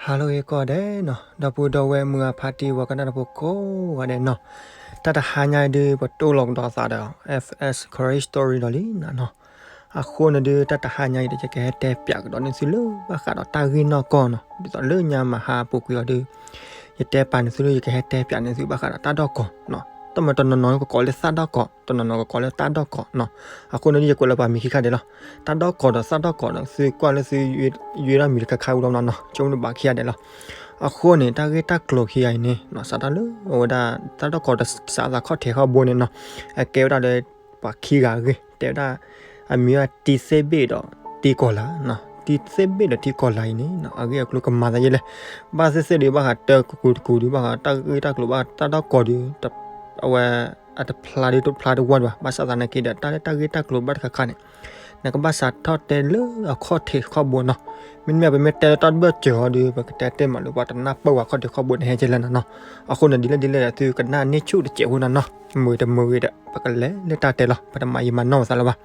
ဟါလၢအဂ့ၤကိးဂၤဒဲးနီၤ, ဒီပုၢ်ဒီဝဲၢ်မုၢ်အဖါတံၢ်ဝဲကနၣ်တၢ်ဖိကိးဂၤဒဲးနီၤ, တၢ်တဟါညါအံၤဒုး ပတိၢ်လီၤကဒီးသးဒီး F S Karen Story ဒီးလံနီၤနီၤ. အဃိန့ၣ်ဒုး တၢ်တဟါညါအံၤဒီး ယကဟဲတဲပၠးကဒီးန့ၢ်သုလၢဘၣ်ဃးဒီးတၢ်ဂ့ၢ်နီၢ်ကီၢ်နီၤ, ဒ်သိးလၢညါမဟါပူၤကွံာ်အီၤဒုး ယတဲပာ်န့ၢ်သုလၢ ယကဟဲတဲပၠးန့ၢ်သုဘၣ်ဃးဒီးတၢ်ဒီၣ်ကီၤနီၤ. တမ့ၢ်တနီၤနီၤကကိးလၢသၣ်ဒီၣ်ကီၤ, တနီၤနီၤကကိးလၢတၢ်ဒီၣ်ကီၤနီၤ. အဃိန့ၣ်ဒုး ယကွဲးလၢပှၤမံၤခံခါဒဲးလီၤ. တၢ်ဒီၣ်ကီၤဒီးသၣ်ဒီၣ်ကီၤဒီး သုကွၢ်လၢသု ယွ့ဒၣ်မံၤတခါခါဝံၤလီၤနီၤနီၤ, ဆိကမိၣ်ဘၣ်ခံဂၤဒဲးလီၤ. အဃိန့ၣ် တၢ်ဂ့ၢ်တၢ်ကျိၤခံဂၤအံၤန့ၣ် စးထီၣ်လၢအဝဲဒၣ် တၢ်ဒီၣ်ကီၤဒီးစးသးခီၣ်ထံးခီၣ်ဘိန့ၣ်နီၤ, အကဲဝဲဒၣ်ဒီး ပှၤခံဂၤအဂ့ၢ် တဲဝဲဒၣ် အမံၤဝဲတံသ့ၣ်ဘ့ၣ်ဒီးတံကီၤလၤနီၤ. တံသ့ၣ်ဘ့ၣ်ဒီးတံကီၤလၤအံၤန့ၣ် အဂ့ၢ်အကျိၤကမၤသးယဲလဲၣ်. ဘၣ်သ့ၣ်သ့ၣ်ဒုး ဘၣ်ဃးတၢ်ကကူးတကူးဒုး ဘၣ်ဃးတၢ်ဂ့ၢ်တၢ်ကျိၤ ဘၣ်ဃးတၢ်ဒီၣ်ကီၤဒုး အဝဲ အတဖျါဒုးတဖျါတဝီဒံးဘၣ်. ဘၣ်ဆၣ်သနာ်က့ဒီး တၢ်လၢတၢ်ဂ့ၢ်တၢ်ကျိၤဘၣ်တခါခါန့ၣ် နကဘၣ်စးထီၣ်တဲလၢအခီၣ်ထံးခီၣ်ဘိနီၤ. မ့တမ့ၢ်ပမ့ၢ်တဲလၢတၢ်တဘၢၣ်စၢၤအီၤဒုး ပကတဲတ့ၢ်မးလၢပှၤတနၢ်ပၢၢ်ဝဲခီၣ်ထံးခီၣ်ဘိန့ၣ်ဟဲကဲလဲၣ်နီၤနီၤ. အဃိန့ၣ် ဒ်လဲၣ်ဒ်လဲၣ်ဒီး သုကနၣ်န့ၢ်ဆူၣ်တစဲးဖိနီၤနီၤ, မုာ်တမုာ်ဂ့ၤဒီး ပကလဲၤလၢတၢ်တဲလီၤ, ပတမၤယံာ်မၤနီၢ်ပသးလၢၤဘၣ်.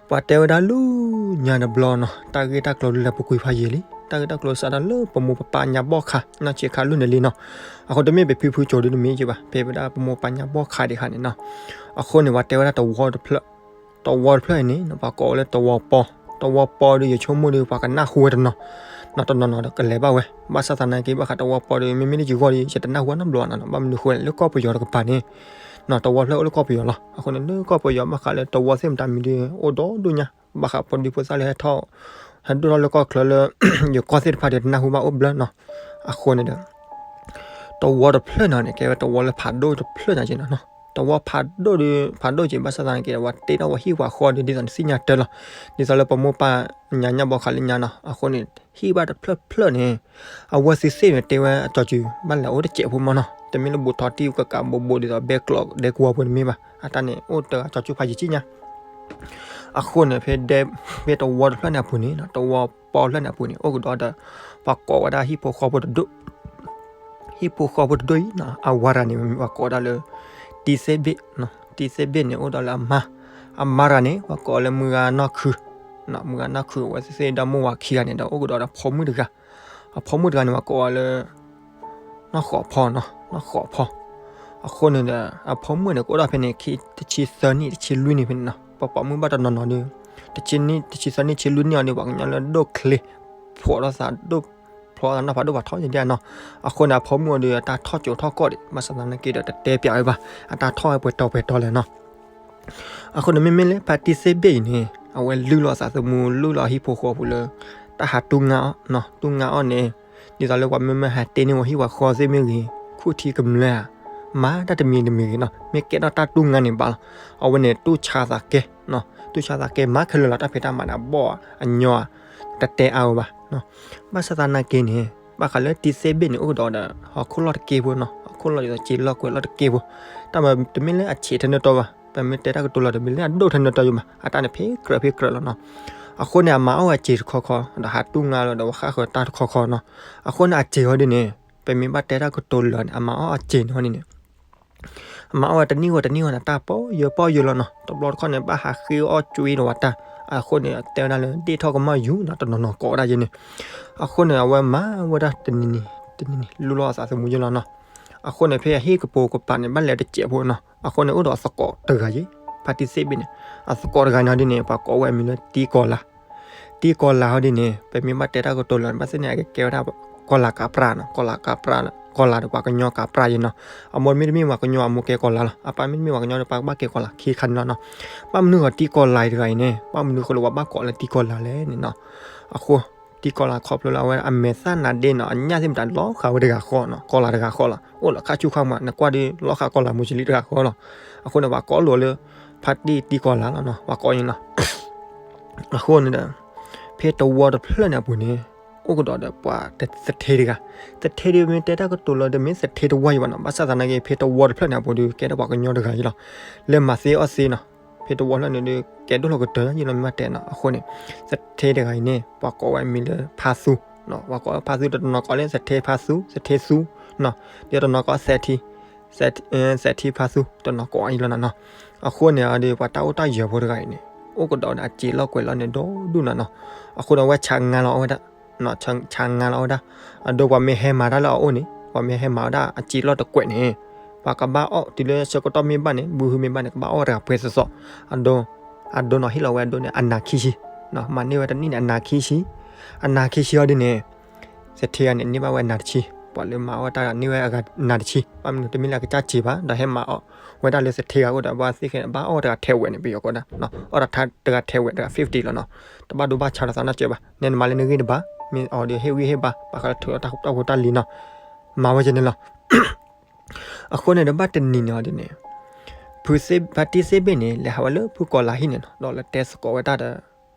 ပှၤတဲဝဲဒၣ်လၢညါတဘျီနီၤ, တၢ်ဂ့ၢ်တၢ်ကျိၤလၢပူၤကွံာ်ဖးယံာ်လံ, တၢ်ဂ့ၢ်တၢ်ကျိၤစးထီၣ်လၢပမိၢ်ပပၢ်ညါဘီၣ်ခါ နီၢ်ဆံးခါလၢန့ၣ်လံနီၤ. အဃိတမ့ၢ်ပဖံဖုကၠိၤဒုးတမ့ၢ်က့ဘၣ်, ဖဲဝဲဒၣ်ပမိၢ်ပပၢ်ညါဘီၣ်ခါဒံးခါန့ၣ်နီၤ. အဃိန့ၣ် ပှၤတဲဝဲဒၣ်တဝီတဖျၢၣ်, တဝီတဖျၢၣ်အံၤန့ၣ် ပှၤကိးဝဲလၢတဝီပီ, တဝီပီဒီး ယဆိကမိၣ်ဒီး ပှၤကနၣ်ဟူဝဲတနီၤ, နီၤတနီၤနီၤဒီးကလဲၤဘၣ်ဝဲ, ဘၣ်ဆၣ်သနာ်က့ ဘၣ်ဃးတဝီပီဒီး မ့မ့ၢ်လၢယဂီၢ်ဒီး ယတနၢ်ဟူဘၣ်နီတဘျီဘၣ်နီၤ, ဘၣ်မနုၤဃိလဲၣ် လၢကီၢ်ပယီၤတကပၤန့ၣ် နီၤ တဝီဖျၢၣ်အိၣ်လၢကီၢ်ပယီၤလီၤ. အဃိန့ၣ် လၢကီၢ်ပယီၤ ဘၣ်ဃးလၢတဝီသ့ၣ်မတၤမံၤဒီး အိၣ်ဒီဒိၣ်ညါ, ဘၣ်ဃးဖိဒံဖိသၣ်လၢဟဲထီၣ်, ဟဲဒိၣ်ထီၣ်လၢကီၢ်ချၢလၢ ယကီၢ်သ့ၣ်တဖၣ်ဒီး တနၢ်ဟူဘၣ်အိၣ်ဘျၢနီၤ. အဃိန့ၣ်ဒီး တဝီတဖျၢၣ်န့ၣ်န့ၣ် ကဲဝဲတဝီလၢဖးဒိၣ်တဖျၢၣ်ညါက့နီၤနီၤ. တဝီဖးဒိၣ်ဒီး ဖးဒိၣ်က့ ဘၣ်ဆၣ်သနာ်က့ဒီး ပှၤတ့ထီၣ်ဝဲဟံၣ်ပှၤဃီဒီး ဒ်သိးနသ့ၣ်ညါတၢ်လီၤ, ဒ်သိးလၢပမိၢ်ပၢ်ညါညါဘီၣ်ခါလၢညါနီၤ. အဃိန့ၣ် ဟံၣ်ဘၣ်တဖျၢၣ်ဖျၢၣ်န့ၣ် အဝဲသ့ၣ်သ့ၣ်န့ၣ် တ့ဝဲအကၠီၤစုၤ ဘၣ်လဲၤအိၣ်တစဲးဖိမးနီၤ, တမ့ၢ်လၢဘူးထီတံၢ်ကကးဘိးဘိး ဒ်သိးဘဲကျိးဒဲကဝီၤဖိတမ့ၢ်ဘၣ်, အတၢ်န့ၣ် အိၣ်တဂၤကၠီၤစုၤဖးယံာ်က့ညါ. အဃိန့ၣ် ဖဲဒဲ ဖဲတဝီတဖျၢၣ်န့ၣ်အပူၤန့ၣ် တဝီပီဖျၢၣ်န့ၣ်အပူၤန့ၣ် အိၣ်ကဒီးဒီး ပှၤကိးဝဲဒၣ်ဟံၣ်ဖိဃီဖိတဒိၣ်, ဟံၣ်ဖိဃီဖိတဒိၣ်အံၤနီၤ အဝၤတဂၤန့ၣ် ပှၤကိးဝဲဒၣ်လၢ တံသ့ၣ်ဘ့ၣ်, တံသ့ၣ်ဘ့ၣ်န့ၣ် အိၣ်ဒီးလၢအမါ, အမါတဂၤန့ၣ် ပှၤကိးလၢမုၢ်ဂၤနီၢ်ခု, မုၢ်ဂၤနီၢ်ခု အဝဲသ့ၣ်ဒီမိၢ်ဝၤခံဂၤန့ၣ်ဒီး အိၣ်ကဒီးဒီးဖိမုၣ်တဂၤ, အဖိမုၣ်တဂၤန့ၣ် ပှၤကိးဝဲလၢ နီၢ်ဃီးဖီနီၤ, နီၢ်ဃီးဖီ. အဃိန့ၣ်ဒီး အဖိမုၣ်န့ၣ် ကအိၣ်ဒီးဖဲန့ၣ် ခံ တဆံသၢနံၣ် တဆံလွံၢ်နံၣ်ဖဲန့ၣ်နီၤ, ပှၤပိာ်မုၣ်ဘၣ်တနီၤနီၤဒီး တဆံနံၣ် တဆံသၢနံၣ် တဆံလွံၢ်နံၣ်အီၤဒီး ပှၤကညီလၢဒိၣ်ချ့ ဖျိးထီၣ်သးဒိၣ်, ဖျိးသးနီၢ်ဖးဒိၣ်ဖးထီယဲၢ်နီၤ. အဃိန့ၣ် အဖိမုၣ်အီၤဒီး အတၢ်ထီၣ်ကၠိထီၣ်ကီၢ်ဒံး ဘၣ်ဆၣ်သနာ်က့ဒီး တတဲပၠးဝဲဘၣ် အတၢ်ထီၣ်ဝဲပှဲၤတီၤပှဲၤတီၤလဲၣ်နီၤ. အဃိန့ၣ် မ့မ့ၢ်လၢဖါတံသ့ၣ်ဘ့ၣ်အံၤန့ၣ် အဝဲလုၢ်လီၤအသးသမူ လုၢ်လီၤဟံၣ်ဖိဃီဖိလၢ တၢ်ဟးတူၢ်ငါအီၤနီၤ, တူၢ်ငါအီၤန့ၣ် ဒ်သိးလၢပှၤမ့မ့ၢ်ဟးတ့န့ၢ်ဝဲဟံၣ်ပှၤဃီသ့ၣ်မ့ၢ်ဂ့ၤ, ခူၣ်ထံကမျၢၢ်ဧါ, မၤတၢ်တမံၤတမံၤဂ့ၤနီၤ, မ့ၢ်ကဲထီၣ်တၢ်တူၢ်ငါန့ၣ်ဘၣ်လီၤ. အဝဲန့ၣ် တူၢ်ဆါသးကဲ, တူၢ်ဆါသးကဲ မၤခဲလၢာ်လီၤ. တၢ်ဖံးတၢ်မၤန့ၣ် အဘီၣ်အညီ တတဲအါဝဲဘၣ်. ဘၣ်ဆၣ်သနာ်က့န့ၣ် ဘၣ်ဃးလၢတံသ့ၣ်ဘ့ၣ်န့ၣ် အိၣ်ကဒီးဒီး ဟီၣ်ခိၣ်လီၢ်တက့ၢ်ဖိနီၤ, ဟီၣ်ခိၣ်လီၢ်ဒ်သိးစ့လီၢ်ကွဲးလီၢ်တက့ၢ်ဖိ, တၢ်မၤတမ့ၢ်လၢအဆံးထဲန့ၣ်တီဘၣ်, ပမ့ၢ်တဲတၢ်ကတိၤလီၤ တမ့ၢ်လၢအဒိၣ်ထဲန့ၣ်တီယိာ်မး, အတၢ်န့ၣ် ဖဲကြၢးဖဲကြၢးလီၤနီၤ. အဃိန့ၣ် အမၤအီၣ်ဝဲစ့တခီခီ ဒီးဟးတူၢ်ငါလီၤဒီးဝဲဃၣ်ဃၢၤတၢ်တခီခီနီၤ. အဃိန့ၣ် အစ့ဟီဒ်န့ၣ် ပမ့ၢ်ဘၣ်တဲတၢ်ကတိၤလၢာ်န့ၣ် အမၤအီၣ်အစ့န့ၣ်ဟီဒ်န့ၣ် အမၤအီၣ်ဝဲတနံၣ်ဝဲတနံၣ်ဝဲန့ၣ် တၢ်ပီၢ်ယၢၤပီၢ်ယၢၤလီၤနီၤ. တဘျီတခီၣ်န့ၣ် ဘၣ်ဟးဃ့အီၣ်ကွံဒီးဝဲတၢ်, အဃိန့ၣ် တဲဝဲဒၣ်လၢ ဒ့ၣ်ထီၣ်ကမၣ်ယူၤနီၤ, တနီၤနီၤကိးဝဲဒၣ်ယဲန့ၣ်. အဃိန့ၣ် အဝဲမၤဝဲဒၣ်တနံၤနံၤ တနံၤနံၤ လုၢ်လီၤအသးသမူယဲလီၤနီၤ. အဃိန့ၣ် ဖဲအဟံၣ်ကပိာ်ကပၤန့ၣ် ဘၣ်လဲၤတစဲးဖိနီၤ. အဃိန့ၣ် အိၣ်ဒီးအသကိးတဂၤယဲ, ဖါတံသ့ၣ်ဘ့ၣ်န့ၣ် အသကိးတဂၤန့ၣ်ဟီဒ်န့ၣ် ပှၤကိးဝဲအမံၤလၢတံကီၤလၤ တံကီၤလၤဟီဒ်န့ၣ် ပမ့ၢ်ဘၣ်တဲတၢ်ကတိၤလၢာ်န့ၣ် ဘၣ်သ့ၣ်န့ၣ် အကကဲဝဲဒၣ် ကီၤလၤကးပြၢ်နီၤ, ကီၤလၤကးပြၢ်, ကီၤလၤဒီးပှၤကညီကးပြၢ်ယဲနီၤ. အမိၢ်တမ့ၢ်တမ့ၢ်ပှၤကညီ အမိၢ်ကဲကီၤလၤလီၤ. အပၢ်မ့ၢ်တမ့ၢ်ပှၤကညီဒီး ပၢ်ကဘၣ်ကဲကီၤလၤ ခံခါန့ၣ်လီၤနီၤ. ဘၣ်မနုၤဃီတံကီၤလၤတဂၤအံၤန့ၣ် ဘၣ်မနုၤဃိလၢပှၤဘၣ်ကိးလၢတံကီၤလၤလဲၣ်န့ၣ်နီၤ. အဃိ တံကီၤလၤခီဖျိလၢအဝဲအမဲာ်သၣ်နါဒ့နီၤ, အညၣ်သ့ၣ်မတၤလီၤဃာ်ဝဲတဂၤဃီနီၤ, ကီၤလၤတဂၤဃီလီၤ. အိၣ်လီၤခါဆူၣ်ခါမး နကွၢ်ဒီးလီၤဃာ်ကီၤလၤမူစလံတဂၤဃီလီၤ. အဃိန့ၣ် ပှၤကိးလိာ်လၢ ဖါတံၢ်တံကီၤလၤလီၤနီၤ, ပှၤကိးန့ၣ်လီၤ. အဃိန့ၣ်ဒီး ဖဲတဝီတဖျၢၣ်န့ၣ်အပူၤန့ၣ် အိၣ်ကဒီးဒီးပှၤသထ့တဂၤ, သထ့ဒုးမ့ၢ်တဲတၢ်ကတိၤလၢာ်ဒီး မ့ၢ်သထ့တဝီယံၤဘၣ်နီၤ, ဘၣ်ဆၣ်သနာ်က့ ဖဲတဝီတဖျၢၣ်န့ၣ်အပူၤဒီး ကဲထီၣ်ပှၤကညီတဂၤအံၤလီၤ. လၢမၤသ့အီၣ်သ့နီၤ, ဖဲတဝီတဖျၢၣ်န့ၣ်ဒီး ကဲဒိၣ်လီၤကတၢၢ်ယံၤလီၤ မ့ၢ်ဘၣ်တဲနီၤ. အဃိန့ၣ် သထ့တဂၤအံၤန့ၣ် ပှၤကိးဝဲအမံၤလၢဖါသူ, ပှၤကိးဖါသူ တနီၤကိးလၢသထ့ဖါသူ သထ့သူနီၤ, ဒီးတနီၤကိးသထ့ သထ့ဖါသူ တနီၤကိးအံၤလီၤနီၤနီၤ. အဃိန့ၣ်ဒီး ပှၤတၢ်အိၣ်တၢ်ယၢၤဖိတဂၤအံၤန့ၣ် အိၣ်ကဒီးဒီးအစ့လီၢ်ကွဲးလီၢ်န့ၣ် ဒီဒူၣ်နီၤနီၤ. အဃိန့ၣ် အဝဲဆါငါလီၤအီၣ်ဝဲဒၣ် ဆါငါလီၤဝဲဒၣ်, အဒိပှၤမ့ၢ်ဟဲမၤတၢ်လၢအအိၣ်န့ၣ် ပှၤမ့ၢ်ဟဲမၤဝဲဒၣ်အစ့လီၢ်တကွဲးန့ၣ် ပှၤကဘၣ်အီၣ်တုၤလၢဆၢကတီၢ်မ့ၢ်ဘၣ်န့ၣ် ဘုဟုမ့ၢ်ဘၣ်န့ၣ် ကဘၣ်အီၣ်တဂၤပှဲၤသိးသိး, အဒိ, အဒိနီၢ်ဟ့ၣ်လီၤဝဲအဒိန့ၣ် အနၤခံဆံ, မၤန့ၢ်ဝဲတနံၣ်န့ၣ် အနၤခံဆံ, အနၤခံဆံအီၤဒ်န့ၣ် သထ့ဂၤန့ၣ် န့ၢ်ဘၣ်ဝဲအနၤတဆံ, ပှၤလၢမၤအီၣ်တၢ်န့ၢ်ဝဲအဂၤနၤတဆံ, ဘၣ်မနုၤတမ့ၢ်လၢအကစၢ်စ့ဘၣ် ဒီးဟဲမၤအီၣ်ဝဲဒၣ်လၢသထ့ဂၤအအိၣ်ဒီး ဘၣ်သ့ၣ်ခဲန့ၣ် ဘၣ်အီၣ်တဂၤထဲဝဲန့ၣ် ပယီၤကိးဒၣ်, အီၣ်တဂၤထဲဝဲတဂၤ fifty လီၤနီၤ, တဘၣ်ဒိဘၣ်ဆါလီၤသးနီတစဲးဘၣ်, နဲနမၤလၢနဂံၢ်တဘၣ်, မ့ၢ်အီၤဒီးဟ့ၣ်ဂံၢ်ဟ့ၣ်ဘါ, ပာ်ဃာ်လၢထုးလီၤတၢ်ဖိတၢ်လံၤနီၤ, မၤဝဲကဲန့ၣ်လီၤ. အဃိန့ၣ်ဒီးဘၣ်တနံၤန့ၣ်အီၤဒ်န့ၣ် ဖါတံၢ်စ့ဘ့ၣ်န့ၣ် လဲၤဟးဝဲလၢဖုကီၤလၤဟံၣ်န့ၣ်နီၤ, ဒီးလဲၤတဲသကိးဝဲဒၣ်ဒီး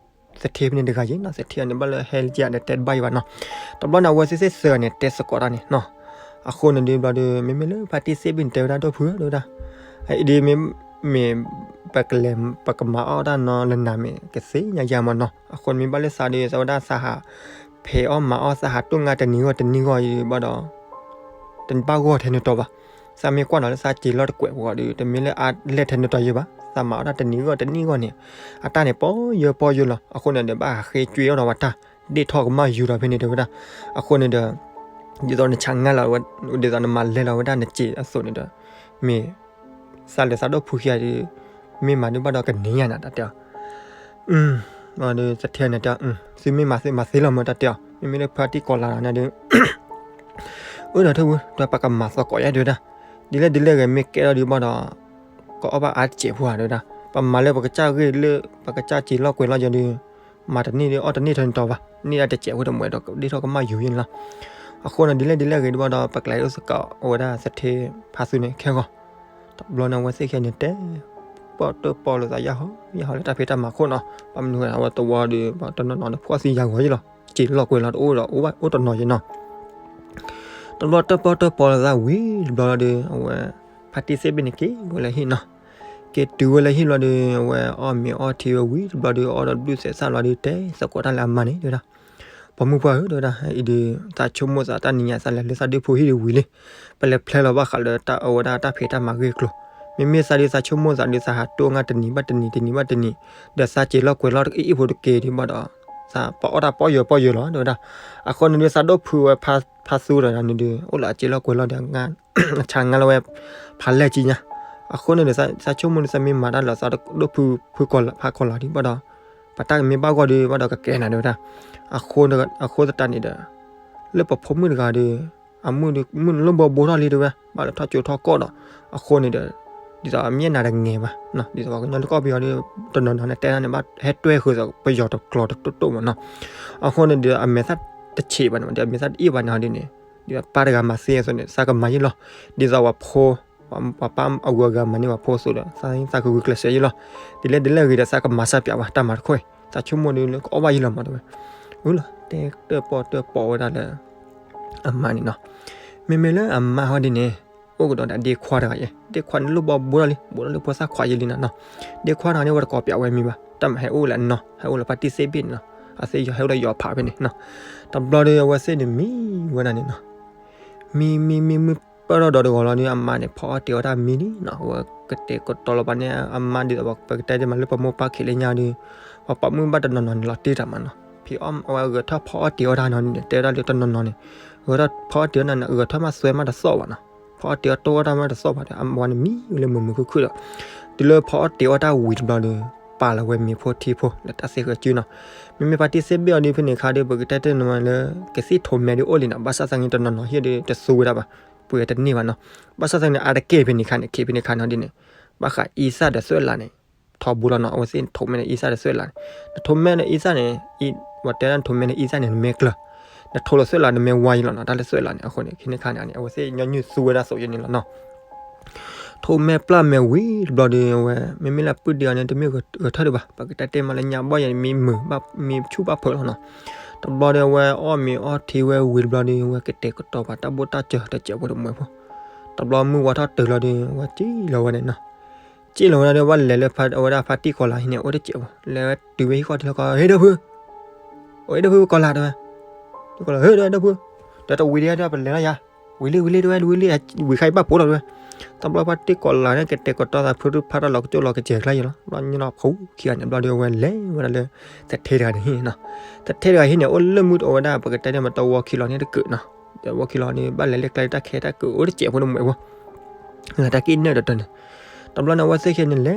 သထ့ဖဲန့ၣ်တဂၤယ့ၤနီၤ, သထ့အီၤန့ၣ် ဘၣ်လၢဟဲလၢကဒီးတဲတဘၣ်ယံၤဘၣ်နီၤ, တဘျီန့ၣ် အဝဲသ့ၣ်သ့ၣ်သၢဂၤန့ၣ် တဲသကိးတၢ်န့ၣ်နီၤ, အဃိန့ၣ်ဒ်ဘျီဒီး မ့မ့ၢ်လၢဖါတံၢ်စ့ဘ့ၣ်န့ၣ် တဲဝဲဒၣ်ဒိၣ်ဖုဧၢ တဲဝဲဒၣ်, အံၤဒ်မ့ၢ် မ့ၢ် ပကလဲၤ ပကမၤအီၣ်တၢ်နီၤလၢနၤမ့ၢ်ကသ့ၣ်ညါယၤမးနီၤ, အဃိန့ၣ်မ့ၢ်ဘၣ်လၢသးဒီး သးဝဲဒၣ်သးဟး ဖဲးအီၣ်မၤအီၣ်သးဟးတိၢ်ငါတနံၤဂီၢ်တနံၤဂီၢ်အံၤဘၣ်ဒီး တဘၣ်ဂီၢ်ထဲန့ၣ်တီၤဘၣ်, သးမ့ၢ်ကွၢ်နီၤလၢသးစ့လီၢ်တကွဲးပူၤအီၤဒီး တမ့ၢ်လၢအလဲၢ်ထဲန့ၣ်တီၤယံၤဘၣ်, သးမၤအီၣ်တၢ်တနံၤဂီၢ်တနံၤဂီၢ်န့ၣ်, အတၢ်န့ၣ်ပီယၢပီယၢလီၤ, အဃိန့ၣ်ဒီးဘၣ်ဟးဃ့ကွံာ်အီၣ်ဒီးဝဲတၢ် ဒ့ၣ်ထီၣ်ကမၣ်ယူၤဒီးဖဲန့ၣ်တဲဝဲဒၣ်, အဃိန့ၣ်ဒီး ဒ်သိးနဆါငါလီၤဝဲ, ဒ်သိးနမၤလဲၤလီၤဝဲဒၣ်နစ့အသိးန့ၣ်ဒီး, မ့ၢ် သးလဲၤသးဒိၣ်ဖုခံဂၤဒီး မ့ၢ်မၤဒုးဘၣ်ဒီးကန့ၢ်ယၤနၤတၢ်တဲအီၤ, ဒီးသထ့န့ၣ်တဲအီၤ, သုမ့ၢ်မၤသုမၤသ့လီၤ မ့ၢ်တၢ်တဲအီၤ, မ့မ့ၢ်လၢဖါတံၢ်ကီၤလၤလီၤန့ၣ်ဒီး အၢ ဒီးထၢၣ်ဝဲ ဒီးပကမၤသကိးယါတဲဝဲဒၣ်, ဒ်လဲၣ်ဒ်လဲၣ်ဂ့ၤ မ့ၢ်ကဲထီၣ်ဒုးဘၣ်ဒီး ကအီၣ်ဘၣ်အါတစဲးဖိဧါတဲဝဲဒၣ်, ပမၤလၢပကစၢ်ဂ့ၢ်လၢ ပကစၢ်စ့လီၢ်ကွဲးလီၤယၤဒီး မၤတန့ၢ်ဒီးအီၣ်တန့ၢ်ထဲန့ၣ်တီၤဘၣ်, န့ၢ်ဒၣ်တစဲးဖိတမှဲဒီး ဒ့ၣ်ထီၣ်ကမၣ်ယူၤယဲန့ၣ်လီၤ. အဃိန့ၣ် ဒ်လဲၣ်ဒ်လဲၣ်ဂ့ၤဒုးဘၣ်ဒီး ပကလဲၤအိၣ်သကိးဝဲဒၣ်သထ့ဖါသူန့ၣ်ခဲဂီၢ်, တဘျီန့ၣ် အဝဲသ့ၣ်ခဲန့ၣ်တဲ ပီၣ်တၢၣ်ပီၣ်လိာ်သးယါဟီ ယါဟီလၢတၢ်ဖံးတၢ်မၤခိၣ်နီၤ, ဘၣ်မနုၤအဝဲသဝီဒီး တနီၤနီၤန့ၣ် ဖှီၣ်သံယါဂီၤယဲလီၤ, စ့လီၢ်ကွဲးလီၤတအိၣ်ဒီး အိၣ်တနီၤယဲနီၤ. တဘျီတၢၣ်ပီၣ်တၢၣ်ပီၣ်လိာ်သးဝံၤတဘျီဒီး အဝဲ ဖါတံၢ်စ့ဘ့ၣ်န့ၣ်က့ၤဝဲလၢဟံၣ်နီၤ, က့ၤတုၤဝဲလၢဟံၣ်ဘျီဒီး အဝဲအီၣ်မ့ၤအီထံဝဲဝံၤတဘျီဒီး အီၣ်ဒီးဘျုးစဲးသၣ်လီၤဒီး တဲသကိးတၢ်လၢအမါန့ၣ်တဲဝဲဒၣ်, ပိာ်မုၣ်ပှၢ်ဧၢ တဲဝဲဒၣ်, အံၤဒီး သးဆိကမိၣ်သးတၢ်နံၤညါသးလဲၤလၢသးဒုးဖိဟံၣ်ဒုးဝံၤလံ, ပလဲၤဖျဲလီၤဘၣ်ဃးလၢတၢ်အဝဲဒၣ်တၢ်ဖံးတၢ်မၤဂ့ၢ်ကျိၤ, မ့မ့ၢ်သးဒုးသးဆိကမိၣ်သးဒုးသးဟးတိၢ်ငါတနံၤဘၣ်တနံၤ တနံၤဘၣ်တနံၤ, ဒီးသးစ့လီၢ်ကွဲးလီၤတကအံၣ်ဖိတက့ၤဒုးဘၣ်ဒီး သးပအီၣ်တၢ်ပီၣ်ယၢၤပီၣ်ယၢၤလီၤတဲဝဲဒၣ်, အဃိန့ၣ်ဒုးသးဒိၣ်ဖုဝဲဖါသူဒီးန့ၣ်ဒုး အိၣ်လၢအစ့လီၢ်ကွဲးလီၤဒီး ဆါငါလီၤဝဲ ဖးလဲၢ်ကံညါ, အဃိန့ၣ်ဒီး သးဆိကမိၣ်ဒုးသးမ့ၢ်မၤတၢ်လၢ သးဒိၣ်ဖုဖုကီၤလၤဖးကီၤလၤဒုးဘၣ်ဒီး ပတၢ်ကမ့ၢ်ဘၣ်ဂီၢ်ဒုးဘၣ်ဒီးကကဲနၤတဲဝဲဒၣ်, အဃိသတးန့ၣ်ဒီး လၢပဖိမုၣ်တဂၤဒီး အမုၢ်ဒုးမုၢ်လၢဘီဘိထီၣ်လံတဲဝဲ, ဘၣ်လၢထီၣ်ကၠိထီၣ်ကီၢ်ဒီး အဃိန့ၣ်ဒီး ဒ်သိးအမ့ၢ်နၤတငဲၤဘၣ်, ဒ်သိးပှၤကညီလၢကီၢ်ပယီၤဒီး တနီၤနီၤန့ၣ်တဲတၢ်န့ၣ် ဘၣ်ဟဲတွဲဃုာ်သးပယီၤတကျိာ်တတိၢ်တိၢ်မးနီၤ, အဃိန့ၣ်ဒီး အမဲာ်သၣ်တဆံးဘၣ်န့ၣ် ဒီးအမဲာ်သၣ်တအ့ၣ်ဘၣ်န့ၣ်ဟီဒ်န့ၣ် ဒ်သိးပၢ်တဂၤမၤသ့အသိးန့ၣ် သးကမၤယဲလီၤ, ဒ်သိးပှၤဖိ ပှၤပၢ်အဂုၤအဂၤမၤန့ၢ်ပှၤဖိအသိးဒီး သးသးကဂုာ်ကျဲးစၢးယဲလီၤ, ဒ်လဲၣ်ဒ်လဲၣ်ဂ့ၤဒီး သးကမၤစၢ်ပၠးဝဲတၢ်မၤတခီ သးဆိကမိၣ်ဒုးလၢကအီၣ်ဘၣ်ယဲလီၤမးတဲဝဲ, အၢလီၤ တဲတၢၣ်ပီၣ်တၢၣ်ပီၣ်ဝဲဒၣ်လၢ အမါန့ၣ်နီၤ, မ့မ့ၢ်လၢအမါဟီဒ်န့ၣ် အိၣ်ကဒီးဒၣ်ဒ့ခွါတဂၤယဲ, ဒ့ခွါန့ၣ်လိၣ်ဘီဘိထီၣ်လံ ဘိထီၣ်လၢဖိသၣ်ခွါယဲလံနီၤနီၤ, ဒ့ခွါတဂၤန့ၣ် ဝဲတကိးပၠးဝဲမံၤဘၣ် တၢ်မၤဟဲအိၣ်လၢအနီၤ ဟဲအိၣ်လၢဖါတံၢ်စ့ဘ့ၣ်န့ၣ်နီၤ, အသ့ၣ်ယီၤဟဲအိၣ်လၢယီၤဖးဖဲန့ၣ်နီၤ, တဘျီဒီးအဝဲသ့ၣ်န့ၣ်မံဝဲဒၣ်န့ၣ်နီၤ, မံမံမံမံပၢၢ်ထီၣ်ဒီးတဂီၤလီၤဒီး အမါန့ၣ် ဖီအီၣ်တ့ၤအီၣ်တၢ်မံလံနီၤ, အဝဲကတဲာ်ကတီၤလီၤပှၤန့ၣ် အမါဒ်သိးပှၤ ပကတဲတ့ၢ်မးလၢပမိၢ်ပၢ်ခံးလၢညါဒီး ပှၤပိာ်မုၣ်ဘၣ်တနီၤနီၤန့ၣ်လီၤတ့ၢ်တၢ်မးနီၤ, ဖံးအီၣ်အဝဲဂဲၤထီၣ်ဖီအီၣ်တ့ၤအီၣ်တၢ်နီၤန့ၣ် တဲဝဲဒၣ်လၢတနီၤနီၤန့ၣ် ဂဲၤထီၣ်ဖီအီၣ်တ့ၤအီၣ်န့ၣ် ဂဲၤထီၣ်မးသွဲမးတသီၣ်ဘၣ်နီၤ, ဖီအီၣ်တ့ၤအီၣ်တ့ၤအီၣ်တၢ်မးတသီၣ်ဘၣ်ဒီး အဝဲန့ၣ်မံဝဲလၢမုာ်မုာ်ခုၣ်ခုၣ်ဒီး တုၤလၢဖီအီၣ်တ့ၤအီၣ်တၢ်ဝံၤတဘျီဒီး ပာ်လီၤဝဲမ့ၤဖိထံဖိလၢတၢ်သ့ၣ်ဃၢၤစုနီၤ, မ့မ့ၢ်ဖါတံၢ်စ့ဘ့ၣ်အီၤဒီးဖဲန့ၣ်အခါဒီး ပကတဲတ့ၢ်န့ၣ်မးလၢ ကသံၣ်ထိးမဲဒုးအိၣ်လံနီၤ, ဘၣ်ဆၣ်သနာ်က့တနီၤနီၤဟံၣ်ဒီးတသူဝဲဒၣ်ဘၣ်, ပှ့ၤတန့ၢ်ဘၣ်နီၤ, ဘၣ်ဆၣ်သနာ်က့န့ၣ် အါတက့ၢ်ဖဲန့ၣ်အခါန့ၣ် ခံဖဲန့ၣ်အခါန့ၣ်ဒ်န့ၣ် ဘၣ်ဃးအံသၣ်ဒီးသွဲၣ်လးန့ၣ် ထီဘိလီၤနီၤ, အဝဲသ့ၣ်ထိးမဲန့ၣ်အံသၣ်ဒီးသွဲၣ်လးန့ၣ်, နထိးမဲန့ၣ်အံသၣ်န့ၣ် ဝဲတဲဒၣ်နထိးမဲန့ၣ်အံသၣ်န့ၣ် နမဲကျၢၤ, နထိးလီၤသွဲၣ်လးနမဲဝါယဲလီၤနီၤ, တၢ်လၢသွဲၣ်လးန့ၣ် အဃိန့ၣ် ခံန့ၣ်အခါန့ၣ် အဝဲသ့ၣ်ညီနုၢ်သူဝဲဒၣ်သိးယဲန့ၣ်လီၤနီၤ. ထိးမဲပျၢ်မဲဝံၤတဘျီဒီး အဝဲ မ့မ့ၢ်လၢပုၢ်ဒ့အီၤန့ၣ် တမ့ၢ်ဂဲၤထၢၣ်ဒံးဘၣ်, ပကတဲတ့ၢ်မးလၢညါဘီၣ်ယဲန့ၣ် မံမုာ်ဘၣ် မံဆူၣ်ဘၣ်ဖၢးလီၤနီၤ. တဘျီဒီးအဝဲအီၣ်မ့ၤအီထံဝဲဝံၤတဘျီဒီး အဝဲကတဲာ်ကတီၤပှၤတၢ်ဘိၣ်တၢ်စၢၤတစဲးဖိတမှဲဖိ, တဘျီမုၢ်ဝါထီၣ်တုၤလီၤဒီး အဝဲစံၣ်လီၤဝဲန့ၣ်နီၤ. စံၣ်လီၤဝဲဒၣ်ဒီး ဘၣ်လဲၤလၢအဝဲဒၣ်ဖါတံၢ်ကီၤလၤဟံၣ်န့ၣ် အိၣ်တစဲးဖိ, လဲၤဝဲတုၤဝဲဟံၣ်ဃီထံလီၢ်ကီၢ် ဟ့ၣ်ဒီပုၢ်, အိၣ်ဟ့ၣ်ဒီပုၢ်ကီၤလၤတဲဝဲ, ဒီးတဝံၤဒံးဒီပုၢ်, ဒီးတဝံၤလံဒီးပလဲၤလီၤယၤ, ဝံၤလံဝံၤလံတဲဝဲ ဝံၤလံ, ဝံၤခါအံၤဘၣ်ပိာ်လီၤတဲဝဲ. တဘျီဖါတံၢ်ကီၤလၤန့ၣ် ကတဲာ်ကတီၤသးဖုဖးထီၣ်လီၤကကၠိၣ်လီၤကစဲၤကျါယံၤလီၤ. ဘျီညီလီၤဖူခံဂၤန့ၣ် ဘျီဒီးအဝဲလဲၤဝဲဒၣ်လၢ သထဲတဂၤန့ၣ်ဟံၣ်နီၤ. သထဲတဂၤဟံၣ်န့ၣ် အိၣ်လၢမုၢ်တအိၣ်ဝဲဒၣ် ပကတဲန့ၣ်မ့ၢ်တဝီခံလီၤန့ၣ်တကုာ်နီၤ. တဝီခံလီၤန့ၣ် ဘၣ်လဲၤလၢကျဲတၢ်ခဲတၢ်ကုာ်အိၣ်တစဲးဖိတမှဲးဖိ လၢတၢ်ကံၣ်နၢၣ်တတၢၢ်န့ၣ်. တဘျီန့ၣ် အဝဲသ့ၣ်ခံဂၤန့ၣ်လဲၤ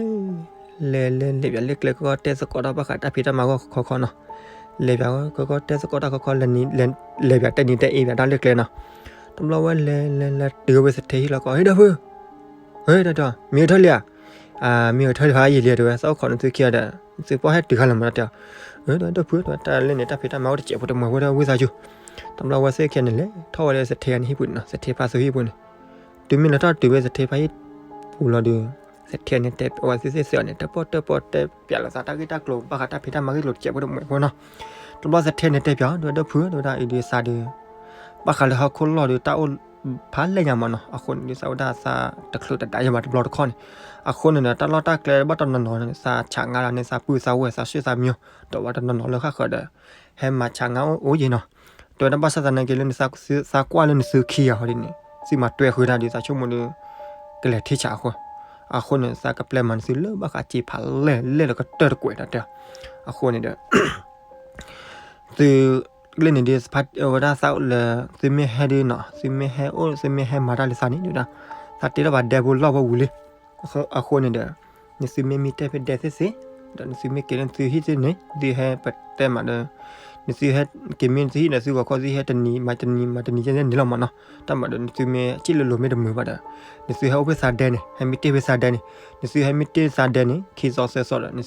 လဲၤလဲၤလဲၤပၠး လၢကျဲကီကီတဲသကိးတၢ်ဘၣ်ဃးတၢ်ဖံးတၢ်မၤဂီၢ်ခီခီနီၤ. လဲၤပၠးကီကီတဲသကိးတၢ်ခီခီ လဲၤပၠးတဲနံၤတဲအ့ပၠးတၢ်လၢကျဲနီၤ. တဘျီဝဲလဲၤလဲၤလဲၤတုၤဝဲသထဲဟံၣ်လီၤကီး ဟ့ၣ်ဒီပုၢ် ဟ့ၣ်ဒီပုၢ် မ့ၢ်ကထၢၣ်လံဧါ. မ့ၢ်ကထၢၣ်လံဖးယံာ်လံတဲဝဲ သးအိၣ်ခိးနသုခံဂၤဒီး သုပီၣ်ဟဲတုၤခါလီၤမးတဲ. ဒီပုၢ် တၢ်လၢန့ၣ် တၢ်ဖံးတၢ်မၤအိၣ်တစဲးဖိတမှဲးဖိဒီးဝံသးစူၤ. တဘျီဝဲသ့ၣ်ခံဂၤန့ၣ်လဲၤထီၣ်ဝဲလၢသထဲန့ၣ်ဟံၣ်ပူၤန့ၣ်နီၤ သထဲဖါသူဟံၣ်ပူၤန့ၣ်. တုၤမ့ၢ်လဲၤထီၣ်တုၤဝဲသထဲဖါဟံၣ်ပူၤလီၤဒီး သထဲန့ၣ်တဲအဝဲသ့ၣ်သ့ၣ်သၢဂၤန့ၣ် တၢ်ပီၣ်တၢၣ်ပီၣ်တဲပၠးလီၤသးတၢ်ဂ့ၢ်တၢ်ကျိၤဘၣ်ဃးတၢ်ဖံးတၢ်မၤဂ့ၢ်ကျိၤတစဲးဖိတမှဲးဖိနီၤ. တဘျီသထဲန့ၣ်တဲပၠး ဒီပုၢ် တဲဝဲဒၣ်အံၤဒုးသးဒုး ဘၣ်ဃးလၢဟီၣ်ခိၣ်လီၢ်ဒီးတၢ်အိၣ်ဖးလဲၢ်ညါမးနီၤ. အဃိန့ၣ်ဒုး သးဝဲဒၣ်သးတချုးတဒါယဲဘၣ်တဘျီတခီၣ်န့ၣ်. အဃိန့ၣ်ဒီး တၢ်လီၢ်တၢ်ကျဲဘၣ်တနီၤနီၤန့ၣ် သးဆးငါလီၤန့ၣ် သးပုၢ်သးဝဲၢ်သးစူၣ်သးမံၤ ဒီးဘၣ်တနီၤနီၤလၢဃၣ်ဃၢၤဒီး ဟဲမၤဆးငါအိၣ်အိၣ်ယံၤနီၤ. တဲဝဲဒၣ်ဘၣ်ဆၣ်သနာ်က့လၢနသးကွၢ်လၢနသုခံဂၤဟီဒ်န့ၣ် သုမၤတွဲဃုာ်တၢ်ဒုး သးဆိကမိၣ်ဒီး ကလဲၤထံဆးအဃိ အဃိန့ၣ် သးကပျဲမၤနသုလၢဘၣ်ဃးစ့ဖးလဲၢ်လဲၢ်လၢကတၢၢ်တကွဲးဒီးတဲ အဃိန့ၣ်ဒီး သုလၢန့ၣ်ဒုး ဝဲဒၣ်သးလၢ သုမ့ၢ်ဟဲဒုးနီၤ သုမ့ၢ်ဟဲအိၣ် သုမ့ၢ်ဟဲမၤတၢ်လၢသးန့ၣ်ဒုးဒၣ် သးတ့ထီၣ်ဘၣ်ဒဲဖိလီၢ်ဖိဝံၤလံ. အဃိန့ၣ်ဒီး နသုမ့ၢ်မံတဲဖဲဒဲသ့ၣ်သ့ၣ် ဒီးနသုမ့ၢ်က့ၤလၢနသုဟံၣ်သ့ၣ်န့ၣ် သုဟဲပတဲမးဒီး နသုဟဲက့ၤမံနသုဟံၣ်ဒီး သုဂီၤခီသုဟဲတနံၤမၤတနံၤမၤတနံၤယဲၢ်န့ၣ်လီၤမးနီၤ. တၢ်မၤဒီး နသုမ့ၢ်စံၣ်လိၤလိၤမ့ၢ်တမုာ်ဘၣ်ဒီး နသုဟဲအိၣ်ဖဲသးဒဲန့ၣ် ဟဲမံတ့ၢ်ဖဲသးဒဲန့ၣ် နသုဟဲမံတ့ၢ်သးဒဲန့ၣ် ခံသီသၢသီဒီး နသု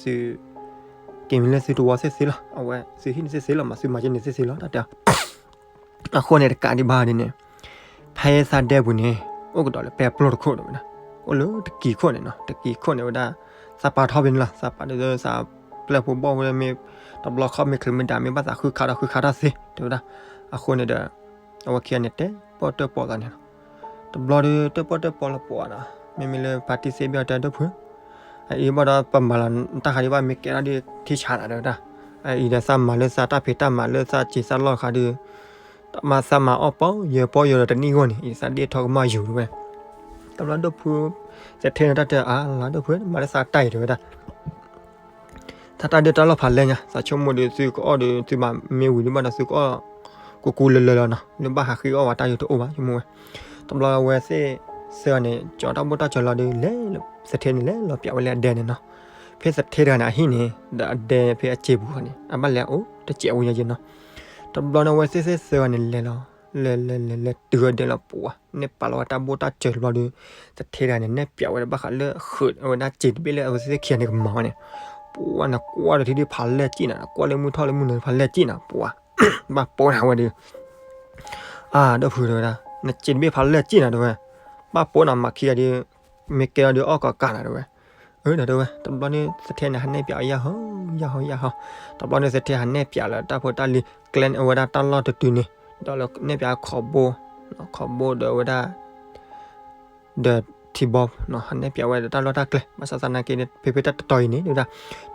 က့ၤမံလၢသုတဝီသ့ၣ်သ့ၣ်လီၤ. အဝဲသုဟံၣ်န့ၣ်သ့ၣ်သ့ၣ်လီၤ မၤသုမၤက့ၤန့ၣ်သ့ၣ်သ့ၣ်လီၤ တၢ်တဲ အဃိန့ၣ်တကးဒံးဘၣ်ဒ်န့ၣ် ဖဲသးဒဲပူၤန့ၣ် အိၣ်ကဒီးလၢပဲပျိၢ်တခိၣ်တဲဝဲဒၣ် အိၣ်လၢတကံၤခိၣ်န့ၣ်နီၤ တကံၤခိၣ်န့ၣ်ဝဲဒၣ် သးပာ်ထီၣ်ဖဲန့ၣ်လီၤ သးပာ်ဒီးသးပျဲၢ်ဖိဘီၣ်ဝဲမ့ၢ် တဘျီခီမ့ၢ်ချုးမ့ၢ်ဒၣ်မ့ၢ်ဘၣ်သးဃုခးထီၣ်ဃုခးထီၣ်သ့တဲဝဲဒၣ်. အဃိန့ၣ်ဒီး အဝဲခံဂၤန့ၣ်တဲပီၣ်တၢၣ်ပီၣ်သးန့ၣ်လီၤ. တဘျီဒီးတၢၣ်ပီၣ်တၢၣ်ပီၣ်လီၤပှၤနီၤ မ့မ့ၢ်လၢဖါတံၢ်သ့ၣ်ဘ့ၣ်အီၤတဲဒိၣ်ဖု အအံၤဘၣ်ဒီးပမၤလီၤတၢ်ခါဒံးဘၣ် မ့ၢ်ကဲထီၣ်ဒ်ထံဆးနၤတဲဝဲဒၣ်. အအံၤဒီးသးမၤလၢသးတၢ်ဖံးတၢ်မၤလၢသးစ့သးလီၢ်တခါဒီး မၤသးမၤအီၣ်ပီယၢၤပီယၢၤဒီးတနံၣ်ဂီၢ်န့ၣ် အံၤသးဒ့ၣ်ထီၣ်ကမၣ်ယူၤတဲဝဲ. တဘျီဒိၣ်ဖု သထဲန့ၣ်တၢ်တဲအါလီၤဒိၣ်ဖု မၤလၢသးတၢ်အံၤတဲဝဲဒၣ် သးတၢ်ဒုးတၢ်လီၢ်ဖးလဲၢ်ညါ သးဆိကမိၣ်ဒီးသုကအီၣ်ဒီးသုမၤမ့ၢ်ဝံၤဒံးဘၣ်ဒီးသုကအီၣ် ကူကူလၢလၢလီၤနီၤ လၢဘၣ်ဟးဃ့အီၣ်ဝဲတၢ်ယိတအိၣ်ဘၣ် ဆိကမိၣ်ဝဲ. တဘျီဝဲသ့ၣ်သၢဂၤန့ၣ် ကၠီတၢ်ဘိၣ်တၢ်စၢၤလီၤဒီး လဲၤသထဲန့ၣ်လဲၤလီၤပၠးဝဲလၢအဒဲန့ၣ်နီၤ. ဖဲသထဲတဂၤန့ၣ်အဟံၣ်န့ၣ် ဒီးအဒဲဖဲအစ့ပူၤဃီန့ၣ် အဘၣ်လဲၤအိၣ်တစဲးဝဲယဲနီၤ. တဘျီန့ၣ်ဝဲသ့ၣ်သၢဂၤန့ၣ်လဲၤလီၤ လဲၤလဲၤလဲၤလဲၤတုၤဝဲဒဲလီၤပှၤ နဲၣ်ပာ်လီၤဝဲတၢ်ဘိၣ်တၢ်စၢၤတဘျီဒီး သထဲတဂၤန့ၣ် နဲၣ်ပၠးဝဲဒၣ်ဘၣ်ဃးလၢဃုာ်ဝဲဒၣ်စ့တဘ့ၣ်လၢအဝဲသ့ၣ်ခံဂၤန့ၣ်ကမၤဝဲန့ၣ် ပှၤန့ၣ်ကွၢ်ဒီးထံဒုးဖးလဲၢ်စံၣ်နၤ ကွၢ်လၢမုၢ်ထီၣ်လၢမုၢ်နုာ်ဖးလဲၢ်စံၣ်နၤ ပှၤ ဘၣ်ပိာ်နၤဝဲဒီး အၢ ဒိၣ်ဖုတဲဝဲဒၣ် နစ့တဘ့ၣ်ဖးလဲၢ်စံၣ်နၤတဲဝဲ ဘၣ်ပိာ်နၤမၤခံဂၤဒီး မ့ၢ်ကဲအီၤဒီးအီၣ်ကီးကးနၤတဲဝဲ. အၢ ဒီးတဲဝဲ တဘျီန့ၣ် သထဲန့ၣ် ဟးနဲၣ်ပၠးအီၤယၢ်ဟီ ယၢ်ဟီ ယၢ်ဟီ တဘျီန့ၣ် သထဲဟးနဲၣ်ပၠးလၢတၢ်ဖိတၢ်လံၤ ကျဲအဝဲဒၣ်တၢ်လီၢ်တတုၤန့ၣ် ဒီးလၢနဲၣ်ပၠးခိးဘိ ခိးဘိဒီးအဝဲဒၣ် ဒီးထံဘီ ဟးနဲၣ်ပၠးဝဲဒီးတၢ်လီၢ်တၢ်ကျဲ ဘၣ်ဆၣ်သနာ်က့ ဖဲဖဲတၢ်တတီၤအံၤန့ၣ် တဲဝဲဒၣ်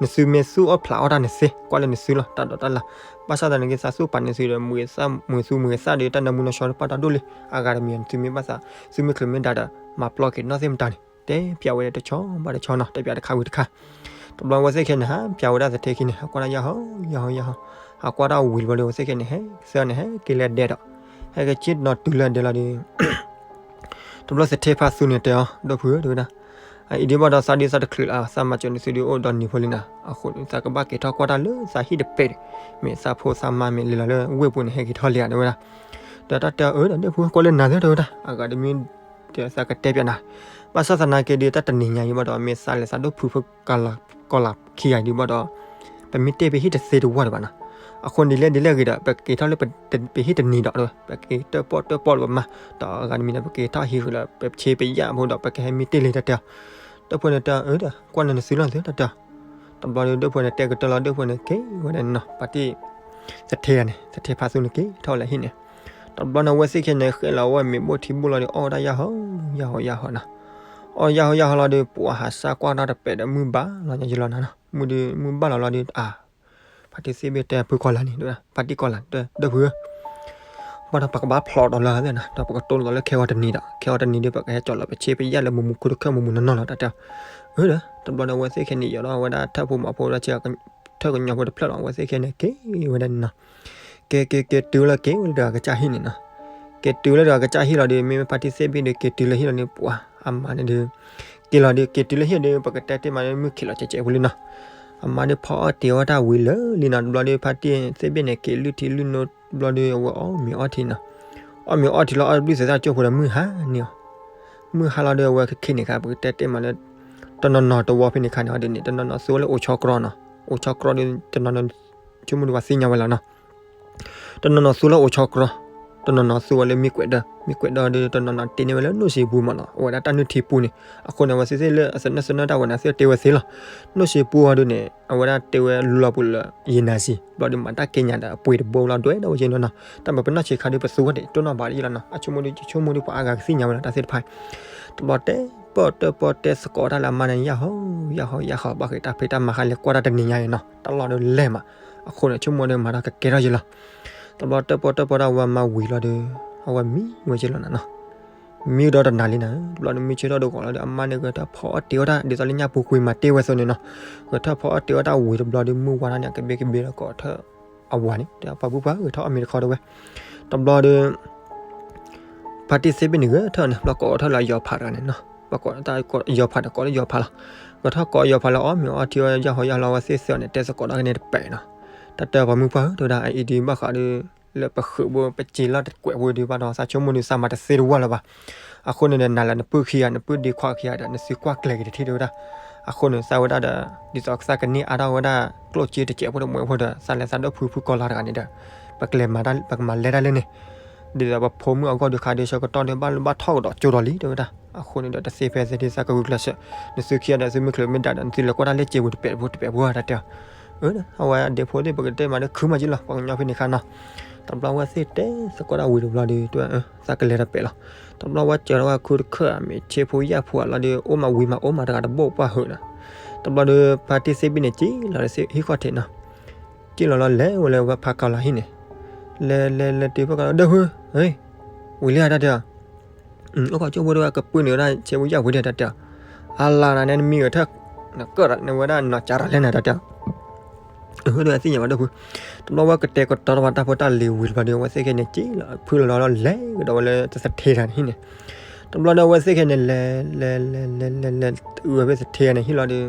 နသုမ့ၢ်သူၣ်အီၣ်ဖျးအီၣ်တၢ်န့ၣ်သ့ ကွၢ်လၢနသုလီၤ တၢ်ဒိးတၢ်လၢ် ဘၣ်ဆၣ်သနာ်က့ သးသူၣ်ပာ်န့ၢ်သုဒီး မုာ်သူမုာ်သၣ်ဒီး တၢ်နၢမူနီၢ်ဆှီတပာ်တၢ်ဒိၣ်လံ အဂၤတမံၤ နသုမ့ၢ်ဘၣ်သး သုမ့ၢ်ချုးမ့ၢ်ဒါဒီး မၤပျီက့ၤနီၢ်သ့ၣ်မတၤန့ၣ် တဲပၠးဝဲဒီးတဆီဘၣ်တဆီနီၤ တဲပၠးတခါဝံၤတခါ တဘျီဝဲသ့ၣ်ခဲန့ၣ် ဟးပၠးဝဲဒၣ်သထဲခံန့ၣ် ဟးကွၢ်တၢ်ယၢ်ဟီ ယၢ်ဟီ ယၢ်ဟီ ဟးကွၢ်တၢ်ဝံၤတဘျီဒီး ဝဲသ့ၣ်ခဲန့ၣ် ဟဲသၢန့ၣ် ဟဲက့ၤလၢဒဲဒီး ဟဲက့ၤဆ့ၣ်နီၤတုၤလၢဒဲလီၤဒီး တဘျီသထဲဖါသူန့ၣ်တဲအီၤ ဒိၣ်ဖုဧၢ တဲဝဲဒၣ် အအံၤဒံးဘၣ်ဒီးသးဒ်သးတချုးလၢ် သးမၤစၢၤနသုဒုးအိၣ်ဒီးနံၤဖိလံနၤ အဃိန့ၣ် သးကဘၣ်က့ၤထီၣ်ကွၢ်တၢ်လၢသးဟံၣ်တပဲာ်ဒီး မ့ၢ်သးဖိသးမါမ့ၢ်လဲၤလီၤလၢဝ့ၢ်ပူၤန့ၣ် ဟဲက့ၤထီၣ်လံဧါ တဲဝဲဒၣ် ဒီးတၢ်တဲအီၤ အၢ ဒီးဒိၣ်ဖု ကွၢ်လၢနၤသ့ တဲဝဲဒၣ် အဂၤတမံၤ ဒီးသးကတဲပၠးနၤ ဘၣ်ဆၣ်သနာ်က့ဒီး တၢ်တနံၤညါအံၤဘၣ်ဒီး မ့ၢ်သးလဲၤသးဒိၣ်ဖုဖိ ကီၤလၤခံဂၤဒံးဘၣ်ဒီး ပမ့ၢ်တဲပဟံၣ်တသ့တဝၢ်ဒံးဘၣ်နီၤ အဃိန့ၣ်ဒ်လဲၣ်ဒ်လဲၣ်ဂ့ၤဒီး ပက့ၤထီၣ်လၢပဟံၣ်တနံၤဒီး ပက့ၤတၢၣ်ပီၣ်တၢၣ်ပီၣ်လၢပမါ ဒီးအဂၤတမံၤဒီး ပက့ၤထီၣ်ဟံးဃုာ်လၢ ပဆ့ပယၣ်ဖိဒီး ပကဟဲမံတ့ၢ်လံတၢ်တဲအီၤ ဒိၣ်ဖုန့ၣ်တဲအီၤ အၢ ဒီးကွၢ်လၢနသုလီၤသ့ တၢ်တဲအီၤ တဘျီဒီး ဒိၣ်ဖုန့ၣ်တဲကတၢၢ်လီၤ ဒိၣ်ဖုန့ၣ်က့ၤဝဲဒၣ်နီၤ ပှၤတံၢ် သထဲဂၤန့ၣ် သထဲဖါသူန့ၣ် က့ၤထီၣ်လၢဟံၣ်န့ၣ် တဘျီန့ၣ် ဝဲသ့ၣ်ခဲန့ၣ် ဃဲလီၤဝဲမ့ၤဘိၣ်ထံဘိၣ်လီၤဒီး အီၣ်ဝဲဒၣ်ယၢ်ဟီ ယၢ်ဟီ ယၢ်ဟီနီၤ အီၣ်ယၢ်ဟီ ယၢ်ဟီလီၤဒီး ပှၤဟးစၢ်ကွၢ်တၢ်တပဲာ်ဒီး မုၢ်ဘၣ်လီၤညါယလီၤနၤနီၤ မုၢ်ဒီး မုၢ်ဘၣ်လီၤလီၤဒီး အါ ဖါတံၢ်သ့ၣ်ဘ့ၣ်တဲဖုကီၤလၤန့ၣ် ဖါတံၢ်ကီၤလၤ ဒိၣ်ဖုဧၢ ပ ဘၣ်ဒီးပကဘၣ်ဖျိးဒီးလၢသ့ၣ်နီၤ, ဒီးပကတိၢ်လီၤလၢခဲဂီၤတနံၤဒီး ခဲဂီၤတနံၤဒီး ပကဟဲကၠီၤလီၤပဆ့ပယၣ်လၢမူမူခိၣ်တခၢၣ်မူမူနီၢ်နီၢ်လီၤ တၢ်တဲအီၤ. အၢဒီး တဘျီဒီးအဝဲသ့ၣ်ခဲန့ၣ် ယီၤဒီးအဝဲဒၣ်ထၢၣ်ဖိမၤဖိဒီး ထၢၣ်ကညီဖိတဖျၢၣ်လီၤ. အဝဲသ့ၣ်ခဲန့ၣ် က့ၤဝဲဒၣ်န့ၣ်နီၤ, က့ၤက့ၤက့ၤတုၤလၢက့ၤဝဲလၢတဂၤကစၢ်ဟံၣ်န့ၣ်နီၤ. က့ၤတုၤလၢတဂၤကစၢ်ဟံၣ်လီၤဒီး မ့မ့ၢ်ဖါတံၢ်သ့ၣ်ဘ့ၣ်ဒီး က့ၤတုၤလၢဟံၣ်လီၤန့ၣ် ပှၤအမါန့ၣ်ဒီး က့ၤလီၤဒီး က့ၤတုၤလၢဟံၣ်ဒီး ပကတဲတ့ၢ်မးလၢမုၢ်ခံးလီၤကဲးကဲးဖိလံနီၤ. အမါဒီးဖီအီၣ်တ့ၤအီၣ်တၢ်ဝံၤလၢာ်လံနီၤ. တဘျီဒီး ဖါတံၢ်သ့ၣ်ဘ့ၣ်န့ၣ် က့ၤလုၢ်ထံလုၢ်နိ တဘျီဒီး အဝဲအီၣ်မ့ၤအီထံနီၤ. အီၣ်မ့ၤအီထံလီၤ အီၣ်တဘျုးသဲးသၣ်ကၠိဖိဒီး မုၢ်ဟါန့ၣ်အီၤ, မုၢ်ဟါလီၤဒီး အဝဲခဲခဲန့ၣ်ခါ ပကတဲတ့ၢ်မးလၢ တနီၤနီၤတဝီဖဲန့ၣ်ခါန့ၣ်အီၤဒ်န့ၣ် တနီၤနီၤသူဝဲလၢအိၣ်ဆီကြီနီၤ. အိၣ်ဆီကြီဒီး တနီၤနီၤ ဆိကမိၣ်ဒီးပှၤသ့ၣ်ညါဝဲလီၤနီၤ. တနီၤနီၤသူလၢအိၣ်ဆီကြီ, တနီၤနီၤသူဝဲလၢမ့ၢ်ကွဲးဒၢ, မ့ၢ်ကွဲးဒၢဒီး တနီၤနီၤတ့န့ၢ်ဝဲလၢနိၣ်စံပူမးနီၤ. အဝဲဒၣ်တၢ်နုၢ်ထံပူန့ၣ် အဃိန့ၣ် အဝဲသ့ၣ်သ့ၣ်လၢအသနၢၣ်သနၢၣ်တၢ်ဝဲန့ၣ် သ့ၣ်တ့ဝဲသ့လီၤ. နိၣ်စံပူအီၤဒ်န့ၣ် အဝဲဒၣ်တ့ဝဲလူလီၤပူၤလၢ ယံၤနၤစံ, ဘျီဒီးမၤတၢ်က့ညါဒီး အပှ့ၤတဘိလီၤ ဒွဲဒီးဝဲက့နီၤနီၤ. တၢ်မၤပနီၣ်ဆံးခါဒီး ပသူဝဲဒၣ်တိၢ်နီၣ်ဘၣ်ဒ်အံၤလီၤနီၤ. အဆိကမိၣ်ဒီး ဆိကမိၣ်ဒီးပှၤအါဂၤကသ့ၣ်ညါဝဲလီၤ တၢ်သ့ၣ်တဖၣ်. တဘျီတဲပၢၢ်တၢၢ်ပၢၢ်တဲသကိးတၢ်လၢအမါန့ၣ် ယၢ်ဟီယၢ်ဟီယၢ်ဟီ ဘၣ်ဃးတၢ်ဖံးတၢ်မၤဃါလဲၤကွၢ်တၢ်တနံၤညါအံၤနီၤ. တၢ်လီၢ်ဒီးလဲၤမး, အဃိန့ၣ် ဆိကမိၣ်ဒီးမၤတၢ်ကကဲထီၣ်ယ့လီၤ. တဘျီတဲပၢၢ်တဲပၢၢ်တၢ်ဝဲမါဝံၤလီၤဒီး အဝဲမံဝဲယ့လီၤနၤနီၤ. မံဒီးတနၤလံနၤ, တဘျီဒီးမုၢ်ဆ့ၣ်ထီၣ်ဒိၣ်ကီးလီၤဒီး အမါန့ၣ်ဂဲၤထၢၣ်ဖီအီၣ်တ့ၤအီၣ်တၢ် ဒ်သိးလၢညၣ်ပူၤကွံာ်မၤတ့ၢ်ဝဲသိးန့ၣ်နီၤ. ဂဲၤထၢၣ်ဖီအီၣ်တ့ၤအီၣ်တၢ်ဝံၤတဘျီဒီး မုၢ်ဝါထီၣ်န့ၣ် ကဘ့ၣ်ကဘ့ၣ်လီၤကိးထၢၣ်အဝၤန့ၣ် တဲပှၤပုၢ်ပှၢ်ဂဲၤထီၣ်အီၣ်မ့ၤတခီတဝဲ. တဘျီဒီး ဖါတံၢ်သ့ၣ်ဘ့ၣ်န့ၣ်ဂဲၤထၢၣ်န့ၣ် ဘျီကိးထီၣ်လၢအယီၤဖးတဂၤန့ၣ်နီၤ. ဘျီကိးတၢ်ယီၤဖးဒီးကိးလၢယီၤဖးလီၤ. ဂဲၤထီၣ်ကိးယီၤဖးလၢအီၣ်မ့ၤအီထံအီၣ်ယၢ်ဟီယၢ်ဟီလီၤ အဝဲသ့ၣ်သ့ၣ်အီၤန့ၣ် တဲသကိးတၢ်ကန့ၣ်တပဲာ်နီၤ. တၢ်တဲပှၤမုၢ်ပှၢ်ဧၢ တဲဝဲဒၣ် အအံၤဒုးဘၣ်ဃးဒီး လၢပဃုာ်ဘိပစ့လီၢ်တကွဲးဖိဒုးဘၣ်ဒီး သးဆိကမိၣ်ဒုးသးမၤတသ့တဝၢ်လၢၤဘၣ်. အဃိန့ၣ်ဒီး နၤလၢနပုၢ်ခံဂၤ နပုၢ်ဒ့ခွါခံဂၤဒီး နသုကွၢ်ကျဲၤက့ၤတထံၣ်တဲဝဲဒၣ်. အဃိန့ၣ် သးဝဲဒၣ်ဒီး ဒ်သိးသးကန့ၢ်အါထီၣ်ဝဲဒၣ် ကျိၣ်စ့တစဲးဖိတမှဲးဖိဒီး သးလဲၤသးဒိၣ်ဖုဖုကီၤလါတဂၤန့ၣ်ဒီး ပကလဲၤမၤ ပကမၤလဲၤတၢ်လၢန့ၣ် ဒ်သိးပဖိမုၣ်အဂီၢ်ဒုးခါဒုးဆၢကတီၢ်ဒီး ဘၣ်လူဘၣ်ထီၣ်ကဒီးကၠိဒီးလံ တဲဝဲဒၣ်. အဃိန့ၣ်ဒီး တသ့ဖဲသ့ဒ်သးကဂုာ်ကျဲးစၢး နသုခံဂၤဒီးသုမုၢ်ချၢမ့ၢ်ဒၣ်ဒီး နသုလဲၤကွၢ်တၢ်လၢစ့ပူၤတပဲာ်ဖိတပဲာ်ဖိတၢ်တဲအီၤ. အဝဲဒၣ်ဖိသ့ၣ် ပကတဲမးဒီးခုမးက့လီၤ ပှၤကညီဖဲန့ၣ်ခါနီၤ. တဘျီဝဲသ့ၣ်တဲသကိးတၢ်ဝံၤတဘျီဒီး တဲဝဲ သးကလဲၤတပဲာ်လီၤ. တဘျီဝဲစၢၤထီၣ်ဝဲခိတခၢၣ် မ့ၢ်ဆ့ဖိယာ်ဖိအလီၤဒီး အိၣ်မးဝံၤမးအိၣ်မးတဂၤတဘိၣ်ပှၢ်ဟုးနီၤ. တဘျီဒီး ဖါတံၢ်သ့ၣ်ဘ့ၣ်န့ၣ် က့ၤလီၤဒီးဟံၣ်ခီၣ်ထံးနီၤ. က့ၤလီၤလီၤလဲၤဝဲလၢဝဲဖးကီၤလီၤဟံၣ်န့ၣ် လဲၤလဲၤလဲၤတုၤဖးကီၤလီၤ ဒီပုၢ်ဧၢ ဝံၤလံဧါတၢ်တဲအီၤ. အိၣ်ခိးကၠိဖိတဝဲကပုၢ်န့ၣ်ဝဲဒၣ်ဆ့ဖိယာ်ဖိဒၣ်တၢ်တဲအီၤ. အလါနၤန့ၣ်နမံၤဂဲၤထၢၣ် နကၢၣ်ဒီးနဝဲဒၣ်နီၢ်ကၠးတၢ်လဲၣ်နၤတၢ်တဲအီၤ. အၢ ဒီးသ့ၣ်ညါဘၣ်ဒီပုၢ်. တဘျီဝဲကတဲာ်ကတီၤထီၣ်ဘၣ်တၢ်ဖိတၢ်လံၤဝံၤတဘျီဒီး အဝဲသ့ၣ်ခဲန့ၣ် က့ၤလီၤဖုလီၤလီၤလီၤလဲၤကဒီးဝဲလၢတသထ့တဂၤန့ၣ်ဟံၣ်န့ၣ်. တဘျီဒီးအဝဲသ့ၣ်ခဲန့ၣ် လဲၤလဲၤလဲၤလဲၤလဲၤလဲၤ အုးဝဲဖဲသထ့တဂၤန့ၣ်ဟံၣ်လီၤဒီး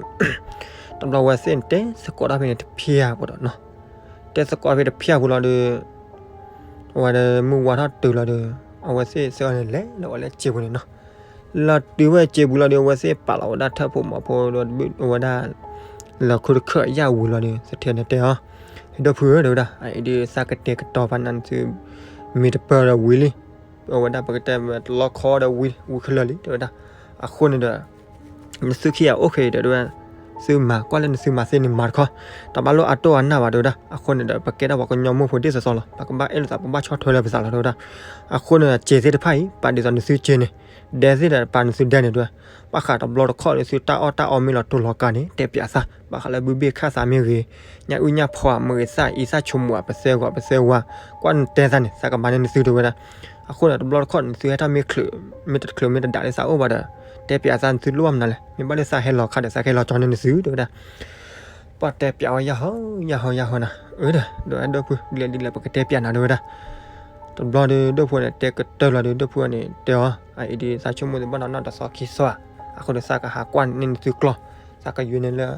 တဘျီဝဲသ့ၣ်န့ၣ် တဲသကိးတၢ်ဖဲန့ၣ်တဖျၢၣ်ဖိဒီးနီၤ. တဲသကိးဖဲတဖျၢၣ်ဖိလီၤဒီး အဝဲဒီးမုၢ်ဝါထီၣ်တုၤလီၤဒီး အဝဲသ့ၣ်သ့ၣ်အီၤန့ၣ် လဲၤလီၤဝဲလၢစ့ပူၤန့ၣ်နီၤ. လီၤတုၤဝဲစ့ပူၤလီၤဒီး အဝဲသ့ၣ်ပာ်လီၤဝဲဒၣ်ထၢၣ်ဖိမၤဖိဒီး အဝဲဒၣ်လီၤခိတခၢၣ်ယာ်ဝံၤလီၤဒီး သထ့န့ၣ်တဲအီၤ, ဟဲဒီပုၢ်ဧၢ တဲဝဲဒၣ် အအံၤဒုးသးကတဲာ်ကတီၤဖးနၤနသု မ့ၢ်တပၢၢ်ဒီးဝံၤလံ အဝဲဒၣ်ပကတဲတလီခီဒီးဝံၤ ဝံၤခဲလၢာ်လံ တဲဝဲဒၣ်. အဃိန့ၣ်ဒီး နသုခံဂၤအိၣ်ခဲအံၤဒီး တဲဝဲဒၣ် သုမၤကွၢ်လၢနသုမၤသ့န့ၣ်မၤတခီ, တဘၣ်လိၣ်အတိၢ်အနၢ်ဘၣ် တဲဝဲဒၣ်. အဃိန့ၣ်ဒီး ပကဲဒၣ်ပှၤကညီမိၢ်ဖိဒ်သိးသိးလီၤ. ပကဘၣ်အဲၣ်လိာ်သး ပဘၣ်ဆီၣ်ထွဲလၢပသးလီၤ တဲဝဲဒၣ်. အဃိန့ၣ်ဒီး စ့သ့ၣ်တဖၣ်အံၤ ပာ်ဒ်သိးနသုစ့န့ၣ် ဒဲသ့ၣ်ဒီးပာ်နသုဒဲန့ၣ် တဲဝဲ. ဘၣ်ဃးတဘျီတခီၣ်နသုတၢ်အီၣ်တၢ်အီမ့ၢ်လီၤတိၢ်လီၤကါန့ၣ် တဲပၠးသး, ဘၣ်ဃးလၢဘုဘ့ၣ်ခၣ်သးမ့ၢ်ဂ့ၤ, ညၣ်အုၣ်ညၣ်ဖီမ့ၢ်ဂ့ၤ, သၣ်အံသၣ်ဆိမိၣ် ပသဲဂီၤပသဲဝါ, ကွၢ်နတဲသးန့ၣ် သးကမၤန့ၢ်နသု တဲဝဲဒၣ်. အဃိန့ၣ် တဘျီတခီၣ်နသုဟဲထီၣ်မ့ၢ်ချုး မ့ၢ်တချုးမ့ၢ်တဒၣ်လၢသးအိၣ်ဘၣ်ဒီး တဲပၠးသး နသုလိၣ်ဘၣ်မနုၤလဲၣ်. မ့ၢ်ဘၣ်လၢသးဟဲလီၤခါဒီး သးကဟဲလီၤကၠီန့ၢ်နသု တဲဝဲဒၣ်. ပှၤတဲပၠးဝဲယၢ်ဟီယၢ်ဟီယၢ်ဟီနၤ. အၢဒီး ဒီးအဲၣ်ဒီပုၢ် ဒ်လဲၣ်ဒ်လဲၣ် ပကတဲပၠးနၤ တဲဝဲဒၣ်. တဘျီဒီး ဒီပုၢ်န့ၣ် တဲကတၢၢ်လီၤဒီး ဒီပုၢ်န့ၣ် တဲအီၤ အအံၤဒုး သးဆိကမိၣ်သးဘၣ်နီၢ်နီၢ်တသီခံသီဧါ. အဃိဒီး သးကဟးကွၢ်န့ၢ်နသုကျီၢ်, သးကယွၤန့ၢ်လၢ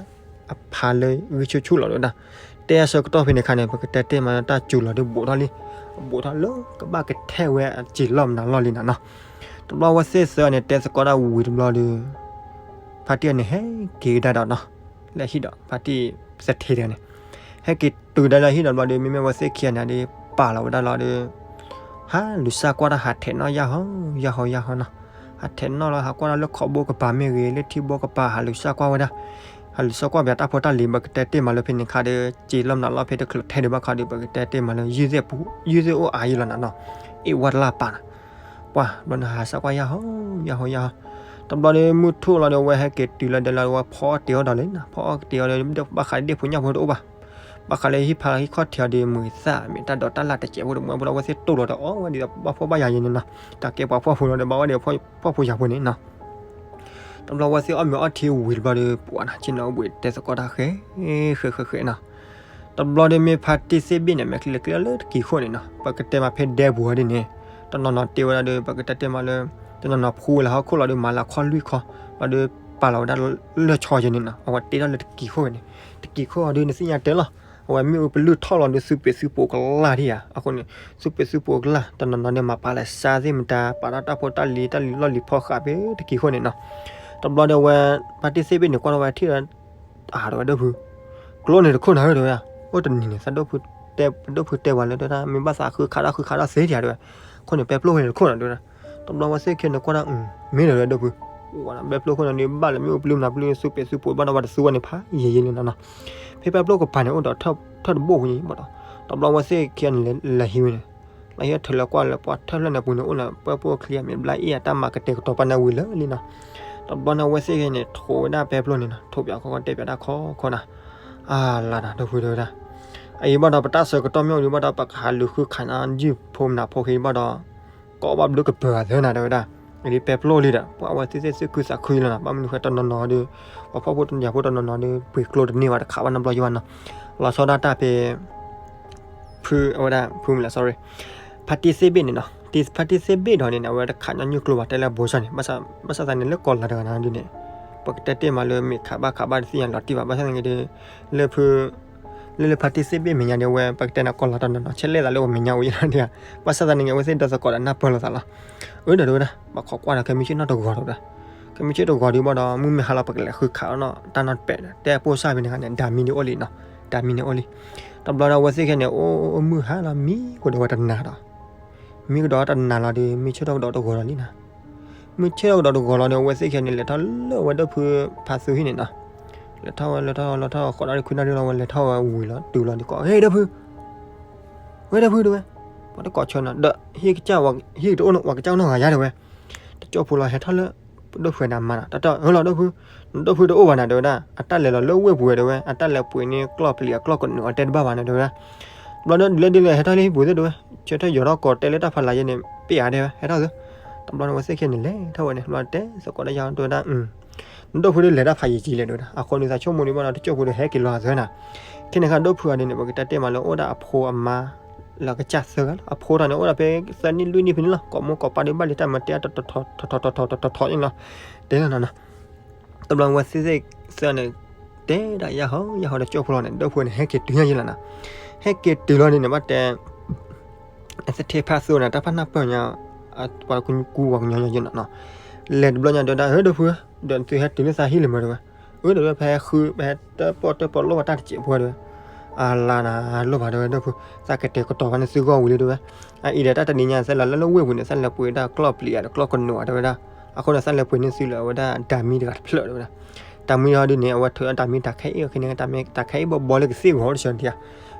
အဖးလၢဂံၢ်ဆူၣ်ဆူၣ်လီၤ တဲဝဲဒၣ်. တဲအဆၢကတီၢ်ဖဲန့ၣ်ခါန့ၣ် ပကတဲတ့ၢ်မးလၢတၢ်စူၤလီၤဒုးဘူးထီၣ်လံ, ဘူးထီၣ်လၢကဘၣ်ကထဲဝဲအစ့လီၢ်မနုၤလီၢ်လံနၤနီၤ. တဘျီဝဲသ့ၣ်သၢန့ၣ် တဲသကိးတၢ်ဝံၤတဘျီဒီး ဖါတံၢ်န့ၣ် ဟဲက့ၤကဒါဒီးနီၤ, လၢဟံၣ်ဒီး ဖါတံၢ်သထ့တဂၤန့ၣ် ဟဲက့ၤတုၤဒၣ်လၢဟံၣ်ဒီးဘျီဒီး မ့မ့ၢ်ဝဲသ့ၣ်ခံဂၤန့ၣ်ဒီး ပာ်လီၤဝဲဒၣ်လီၤဒီး ဟးလူၤစၢ်ကွၢ်တၢ် ဟးထဲးနီၣ်ယၢ်ဟီ ယၢ်ဟီ ယၢ်ဟီနီၤ, ဟးထဲးနီၣ်လီၤ ဟးကွၢ်တၢ်လၢခိးဘိကပၤမ့ၢ်ဂ့ၤ လၢထံဘိကပၤ ဟးလူၤစၢ်ကွၢ်ဝဲဒၣ်, ဟးလူၤစၢ်ကွၢ်ပၠးတၢ်ဖိတၢ်လံၤ ပကတဲတ့ၢ်မးလၢဖဲန့ၣ်ခါဒီး စ့လီၢ်မနုၤလီၢ်ဖဲတချုးထဲဒံးဘၣ်ခါဒီး ပကတဲတ့ၢ်မးလၢ ယုၢ်သ့ၣ်ပူၤ ယုၢ်သ့ၣ်အိၣ်အါယံၤလီၤနၤနီၤ, အ့ၣ်ဝဲတလၢ်ပာ်နၤ ပှၤဘျီန့ၣ် ဟးစၢ်ကွၢ်ယၢ်ဟီ ယၢ်ဟီ ယၢ်ဟီ, တဘျီဒီးမုၢ်ထူၣ်လီၤဒီး အဝဲဟဲက့ၤတုၤလီၤဒီးလီၤ အဝဲဖီအီၣ်တ့ၤအီၣ်ဒီးလံနီၤ, ဖီအီၣ်တ့ၤအီၣ်ဒီး ဘၣ်ဃးဒ့ၣ်ဖိညၣ်ဖိတအိၣ်ဘၣ်, ဘၣ်ဃးလၢဟံၣ်ဖးဟံၣ်ခီၣ်ထံးအီၤဒီး မုာ်သၣ်မ့ၢ်တၢ်ဒိးတၢ်လၢ်တစဲးဖိတမူဖိလီၤ အဝဲသ့ၣ်တိၢ်လီၤဒီးအီၣ်ဝဲဒ်သိးဘၣ်ဖှီၣ်ဘၣ်ယာ်ယဲန့ၣ်နီၤ, တၢ်ကဲပှၤဖှီၣ်ဖိလီၤဒီး ဘၣ်ဝဲဒ်ဖှီၣ်ဖိယာ်ဖိန့ၣ်နီၤ. တဘျီဝဲသ့ၣ်အီၣ်မ့ၤအီထံဝံၤတဘျီဒီး ပှၤနီၤ ဆ့ၣ်နီၤအိၣ်ဘှံးတဲသကိးတၢ်ဃဲ ဃဲဃဲဃဲနီၤ. တဘျီဒီးမ့ၢ်ဖါတံၢ်သ့ၣ်ဘ့ၣ်န့ၣ် မဲာ်ချံလဲၤကျဲလၢတကံၤခိၣ်န့ၣ်နီၤ, ပကတဲမးဖဲဒဲပူၤအီၤဒ်န့ၣ်, တနီၤနီၤတ့ဝဲဒၣ်ဒီး ပကတဲတဲမးလၢ တနီၤနီၤဖှူဝဲလၢဟီၣ်ခိၣ်လီၤဒီး မၤလၢခီၣ်လွံၢ်ခီ, ဘျီဒီးပာ်လီၤဝဲဒၣ်လၢဆီယဲန့ၣ်နီၤ, အဝဲတ့ထီၣ်လၢတကံၤခိၣ်ဝဲန့ၣ်, တကံၤခိၣ်အီၤဒီးနသ့ၣ်ညါတဲလီၤ, အဝဲမ့ၣ်အူပလုၢ်ထီၣ်လီၤဒီး သုးပ့ၤသုးပိာ်ကလၢ်ဒံးဧါ, အဃိန့ၣ် သုးပ့ၤသုးပိာ်ကလၢ် တနီၤနီၤန့ၣ် မၤပာ်လၢစါသ့ၣ်မတၤ ပာ်ထီၣ်တၢ်ဖိတၢ်လံၤ တၢ်လံၤလီၢ်လံၤဖီဃာ်ဖဲတကံၤခိၣ်န့ၣ်နီၤ. တဘျီဒီးအဝဲ ဖါတံၢ်သ့ၣ်ဘ့ၣ်န့ၣ် ကွၢ်ထီၣ်ဝဲထံၣ်ဒီး အါ တဲဝဲဒၣ်ဖု, ကျိန့ၣ်တခိၣ်နၤဧၢ တဲဝဲ, အိၣ်တနံၤန့ၣ် သးဒိၣ်ဖု ဒိၣ်ဖုတဲပှၤလၢ တဲဝဲဒၣ် မ့ၢ်ဘၣ်သးဃုခးထီၣ်ဃုခးထီၣ်သ့ဒံးဧါ တဲဝဲ, ခိၣ်န့ၣ်ပဲဖျိၣ်ဝဲန့ၣ်တခိၣ်နၤ တဲဝဲဒၣ်. တဘျီဝဲသ့ၣ်ခဲန့ၣ်ကွၢ်ဒၣ် မ့ၢ်ဒီးဝဲဒၣ်ဖု, ပဲဖျိၣ်ခိၣ်န့ၣ်ဒုး ဘၣ်လၢမ့ၣ်အူပလုၢ်မနုၤပလုၢ် သုးပ့ၤသုးပိာ်ဘၣ်ဒီး ပှၤတသူဝဲန့ၣ်ဖးယံာ်ယံာ်လံနီၤနီၤ. ဖဲပဲဖျိၣ်ကပၤန့ၣ် အိၣ်ဒီးထၢၣ်တဘိၣ်ဝဲဘၣ်ဒီး, တဘျီဝဲသ့ၣ်ခဲန့ၣ် လဲၤဟံးဝဲန့ၣ်, လဲၤဟံးထုးလီၤကွၢ်လၢပှၤထၢၣ်ဖျၢၣ်န့ၣ်ပူၤန့ၣ် အိၣ်လၢပၢ်ဖိအချံအမံၤဘျါအ့ၣ်အတၢ်မၤကတဲာ်ကတီၤပာ်န့ၣ်ဝံၤလၢာ်လံနီၤ. တဘျီန့ၣ်အဝဲသ့ၣ်ခဲန့ၣ် ထိးဝဲဒၣ်ပဲဖျိၣ်န့ၣ်နီၤ, ထိးပၠးခီခီတဲပၠးတၢ်ခီခီနီၤ. အါလါဒီး ဒိၣ်ဖု တဲဝဲဒၣ်, အအံၤဘၣ်ဒီး ပတၢ်ဆၢကတီၢ်မ့ၢ်အိၣ်ဒံးဘၣ်ဒီး ပကဟးလူၤဃုခးနၤယုၢ်ဖိမနုၤဖိဃ့ဘၣ်ဒီး ကိးဘၣ်ဘျုးကပၢၤအသၢနၤ တဲဝဲဒၣ်. အံၤဒ်ပဲဖျိၣ်လံဒီး ပှၤအဝဲသ့ၣ်သ့ၣ်သူၣ်ခုသးခုလီၤနီၤ, ဘၣ်မနုၤဃိတနီၤနီၤဒီး ပှၤဖှီၣ်ဖိတနီၤဖိတနီၤနီၤဒီး ပှ့ၤကျိတန့ၢ်ဘၣ်တခးဘၣ်နီတဘျီယံၤဘၣ်နီၤ. လီၤဆီဒၣ်တၢ်ဖဲ ဖု အဝဲဒၣ် ဖုမုၢ်လၢ် sorry, ဖါတံၢ်သ့ၣ်ဘ့ၣ်န့ၣ်နီၤ, ဖါတံၢ်သ့ၣ်ဘ့ၣ်ဒီးန့ၣ် အဝဲတခးညီနုၢ်ကျိဘၣ် တဲလၢဘိစၢ်န့ၣ်, ဘၣ်ဆၣ်သးန့ၣ် လၢကီၢ်လၤတဂၤန့ၣ်ဒ်န့ၣ်, ပကတဲတ့ၢ်မးလၢမ့ၢ်ခးဘၣ်ခးဘၣ်တသ့ၣ်ညါလီၤတံၢ်ဘၣ်, ဘၣ်ဆၣ်သနာ်က့ဒီး လၢဖု လၢလၢဖါတံၢ်သ့ၣ်ဘ့ၣ်မဲာ်ညါဒီး အဝဲပကတဲန့ၣ် ကီၢ်လၤတနီၤနီၤ ဆဲးလဲၣ်သးလၢအမဲာ်ညါဝဲယဲနီၤဒ်ဧါ, ဘၣ်ဆၣ်သးန့ၣ် အဝဲသ့ၣ်ဒီသကိးဒီးနၢ်ပၢၢ်လိာ်သးလီၤ. အၢ ဒီးတဲဝဲဒၣ် ဘၣ်ခိးကွၢ်ဒီး ခဲမုၢ်ဆ့ၣ်နီၤတဂီၤဒီးဝဲဒၣ်, ခဲမုၢ်ဆ့ၣ်တဂီၤဒီးဘၣ်ဒီး မုၢ်မ့ၢ်ဟါလီၤ ပကလဲၤဃုခးအီၤနီၤ, တၢ်နီတပဲာ်ဒီး တဲအပိၢ်စၢ်ဖဲန့ၣ်ခါန့ၣ် ဒၤမံန့ၣ်အိၣ်လံနီၤ, ဒၤမံန့ၣ်အိၣ်လံ. တဘျီဒီးအဝဲသ့ၣ်ခဲန့ၣ် အိၣ်မုၢ်ဟါလီၤ မံကဒီးဝဲတနၤဒီး မံကဒီးတနၤလီၤဒီး မုၢ်ဆ့ၣ်ထီၣ်ကဒီးတဂီၤလီၤလံနီၤ. မုၢ်ဆ့ၣ်ထီၣ်ကဒီးတဂီၤလီၤဒီး အဝဲသ့ၣ်ခဲန့ၣ် လဲၤထီၣ်လၢအဝဲဒၣ်ဖုဖါသူဟံၣ်န့ၣ်နီၤ. လဲၤထီၣ်ဝဲ လဲၤထီၣ် လဲၤထီၣ် ဃိးနၣ်ရံၣ်ခွံနၣ်ရံၣ်လီၤ ဝဲလဲၤထီၣ်ဝဲဝံၤလီၤ တုၤလီၤဒီးကိး ဟ့ၣ် ဒၢဖု, ဝဲဒၢဖု တဲဝဲ, ပှၤတကိးဆၢနီၤ ဒီးဟံၣ်ကစၢ် ဟံၣ်တအိၣ်နီၤ ပှၤကစၢ်အိၣ်နီတဂၤယါ တဲဝဲ. တကၠိၢ်ဖိလီၤ ဟဲထီၣ်လၢ ဒၢဖုအနၤမါနီၤ, တၢ်တၢ် အၢ လီၤ ဒၢဖု, ဒၢဖုတအိၣ်ဘၣ်နၤ တဲဝဲဒၣ်, အတၢ်လဲၤလီၤလၢဝ့ၢ်ပူၤဝဲ တဲဝဲ, အတၢ်လဲၤပှ့ၤန့ၢ်ကျီၢ်ပျံၤအကျီၢ်ကနူးအီၤတဲတဘၣ်ဘၣ်န့ၣ် တဲဝဲဒၣ်. ဘျီဒီး ဒ်လဲၣ်ဒ်လဲၣ် ဟဲထီၣ်လၢဟံၣ်ပူၤသ့ၣ် တဲဝဲ, ဆၢထၢၣ်ယီၤထီၣ်ကိးတဲလၢတၢ်ဖးလၢ်ယဲန့ၣ် ပ့ၢ်အါ တဲဝဲ, ဟဲထီၣ်သု. တဘျီန့ၣ် အဝဲသ့ၣ်ခဲန့ၣ် လဲၤထီၣ်ဝဲန့ၣ် ဘျီတဲသကိးတၢ်ယါ တဲဝဲဒၣ်, နဒိၣ်ဖုဒုးလဲၤတၢ်ဖးယံာ်ကံလဲၣ် တဲဝဲဒၣ်. အဃိန့ၣ် သးဆိကမိၣ်ဒံးဘၣ်ဒီး တကၠိၢ်ဖိဒီးဟဲက့ၤလီၤအသၢနၤ. ခဲန့ၣ်ခါ ဒိၣ်ဖုအီၤဒ်န့ၣ် ပကတဲတ့ၢ်မးလၢအိၣ်ဒၣ်အဖိအမါ လၢကစၢ်သၢဂၤလီၤ. အဖိတၢ်န့ၣ် အိၣ်ဒၣ်ဖဲသၢနံၣ်လွံၢ်နံၣ်ဖဲန့ၣ်လီၤ. ကိးမိၢ်ကိးပၢ်ဒုးဘၣ်လံတၢ်မၤတဲအါ ထီထီထီထီထီထီထီထီန့ၣ်လီၤ. တဲလီၤနီၤနီၤ. တဘျီဝဲသ့ၣ်သ့ၣ်သၢန့ၣ် တဲဒၣ်ယါဟီယါဟီဒီး ကၠိဖိလီၤန့ၣ် ဒိၣ်ဖိန့ၣ် ဟဲက့ၤတုၤညါယဲလီၤနီၤ. ဟဲက့ၤတုၤလီၤန့ၣ်န့ၣ် ဘၣ်တဲ အသထ့ဖါသိန့ၣ် တၢ်ဖးနၢ်ပၢၢ်ညါ ပှၤကူပှၤကညီညီယဲနီၤနီၤ. လဲၤတဘျီညါဒီးဒၣ် ဟဲ ဒိၣ်ဖု, ဒီးသုဟဲတုၤလၢသးဟံၣ်လၢၤမး တဲဝဲ. အၢ တဲဝဲ ပဟဲဃု ပဟဲတၢၣ်ပီၣ်တၢၣ်ပီၣ်လိၣ်ဘၣ်တၢ်တစဲးဖိ တဲဝဲ. အလါနၤလိၣ်ဘၣ် တဲဝဲ ဒိၣ်ဖု, သးကတဲာ်ကတီၤဘၣ်န့ၣ်သုဂီၢ်ဝံၤလံ တဲဝဲ. အအံၤဒီးတၢ်တနံၤညါ သးလဲၤလၢလၢဝ့ၢ်ပူၤန့ၣ် သးလဲၤပှ့ၤဒၣ်ကျီၢ်ပျံၤဒီးကျီၢ်ကနူး တဲဝဲဒၣ်. အဃိန့ၣ် သးလဲၤပှ့ၤန့ၢ်သုလၢအဝဲဒၣ်ဒၤမံတဂၤတဖျၢၣ် တဲဝဲဒၣ်. တၢ်မံဟီဒ်န့ၣ် အဝဲထုးအတၢ်မံတၢ်ခဲအံၤ ခဲန့ၣ် တၢ်ခဲအံၤဘီဘီလၢကသ့ၣ်ဂီၤတဆၢန့ၣ်ဧါ.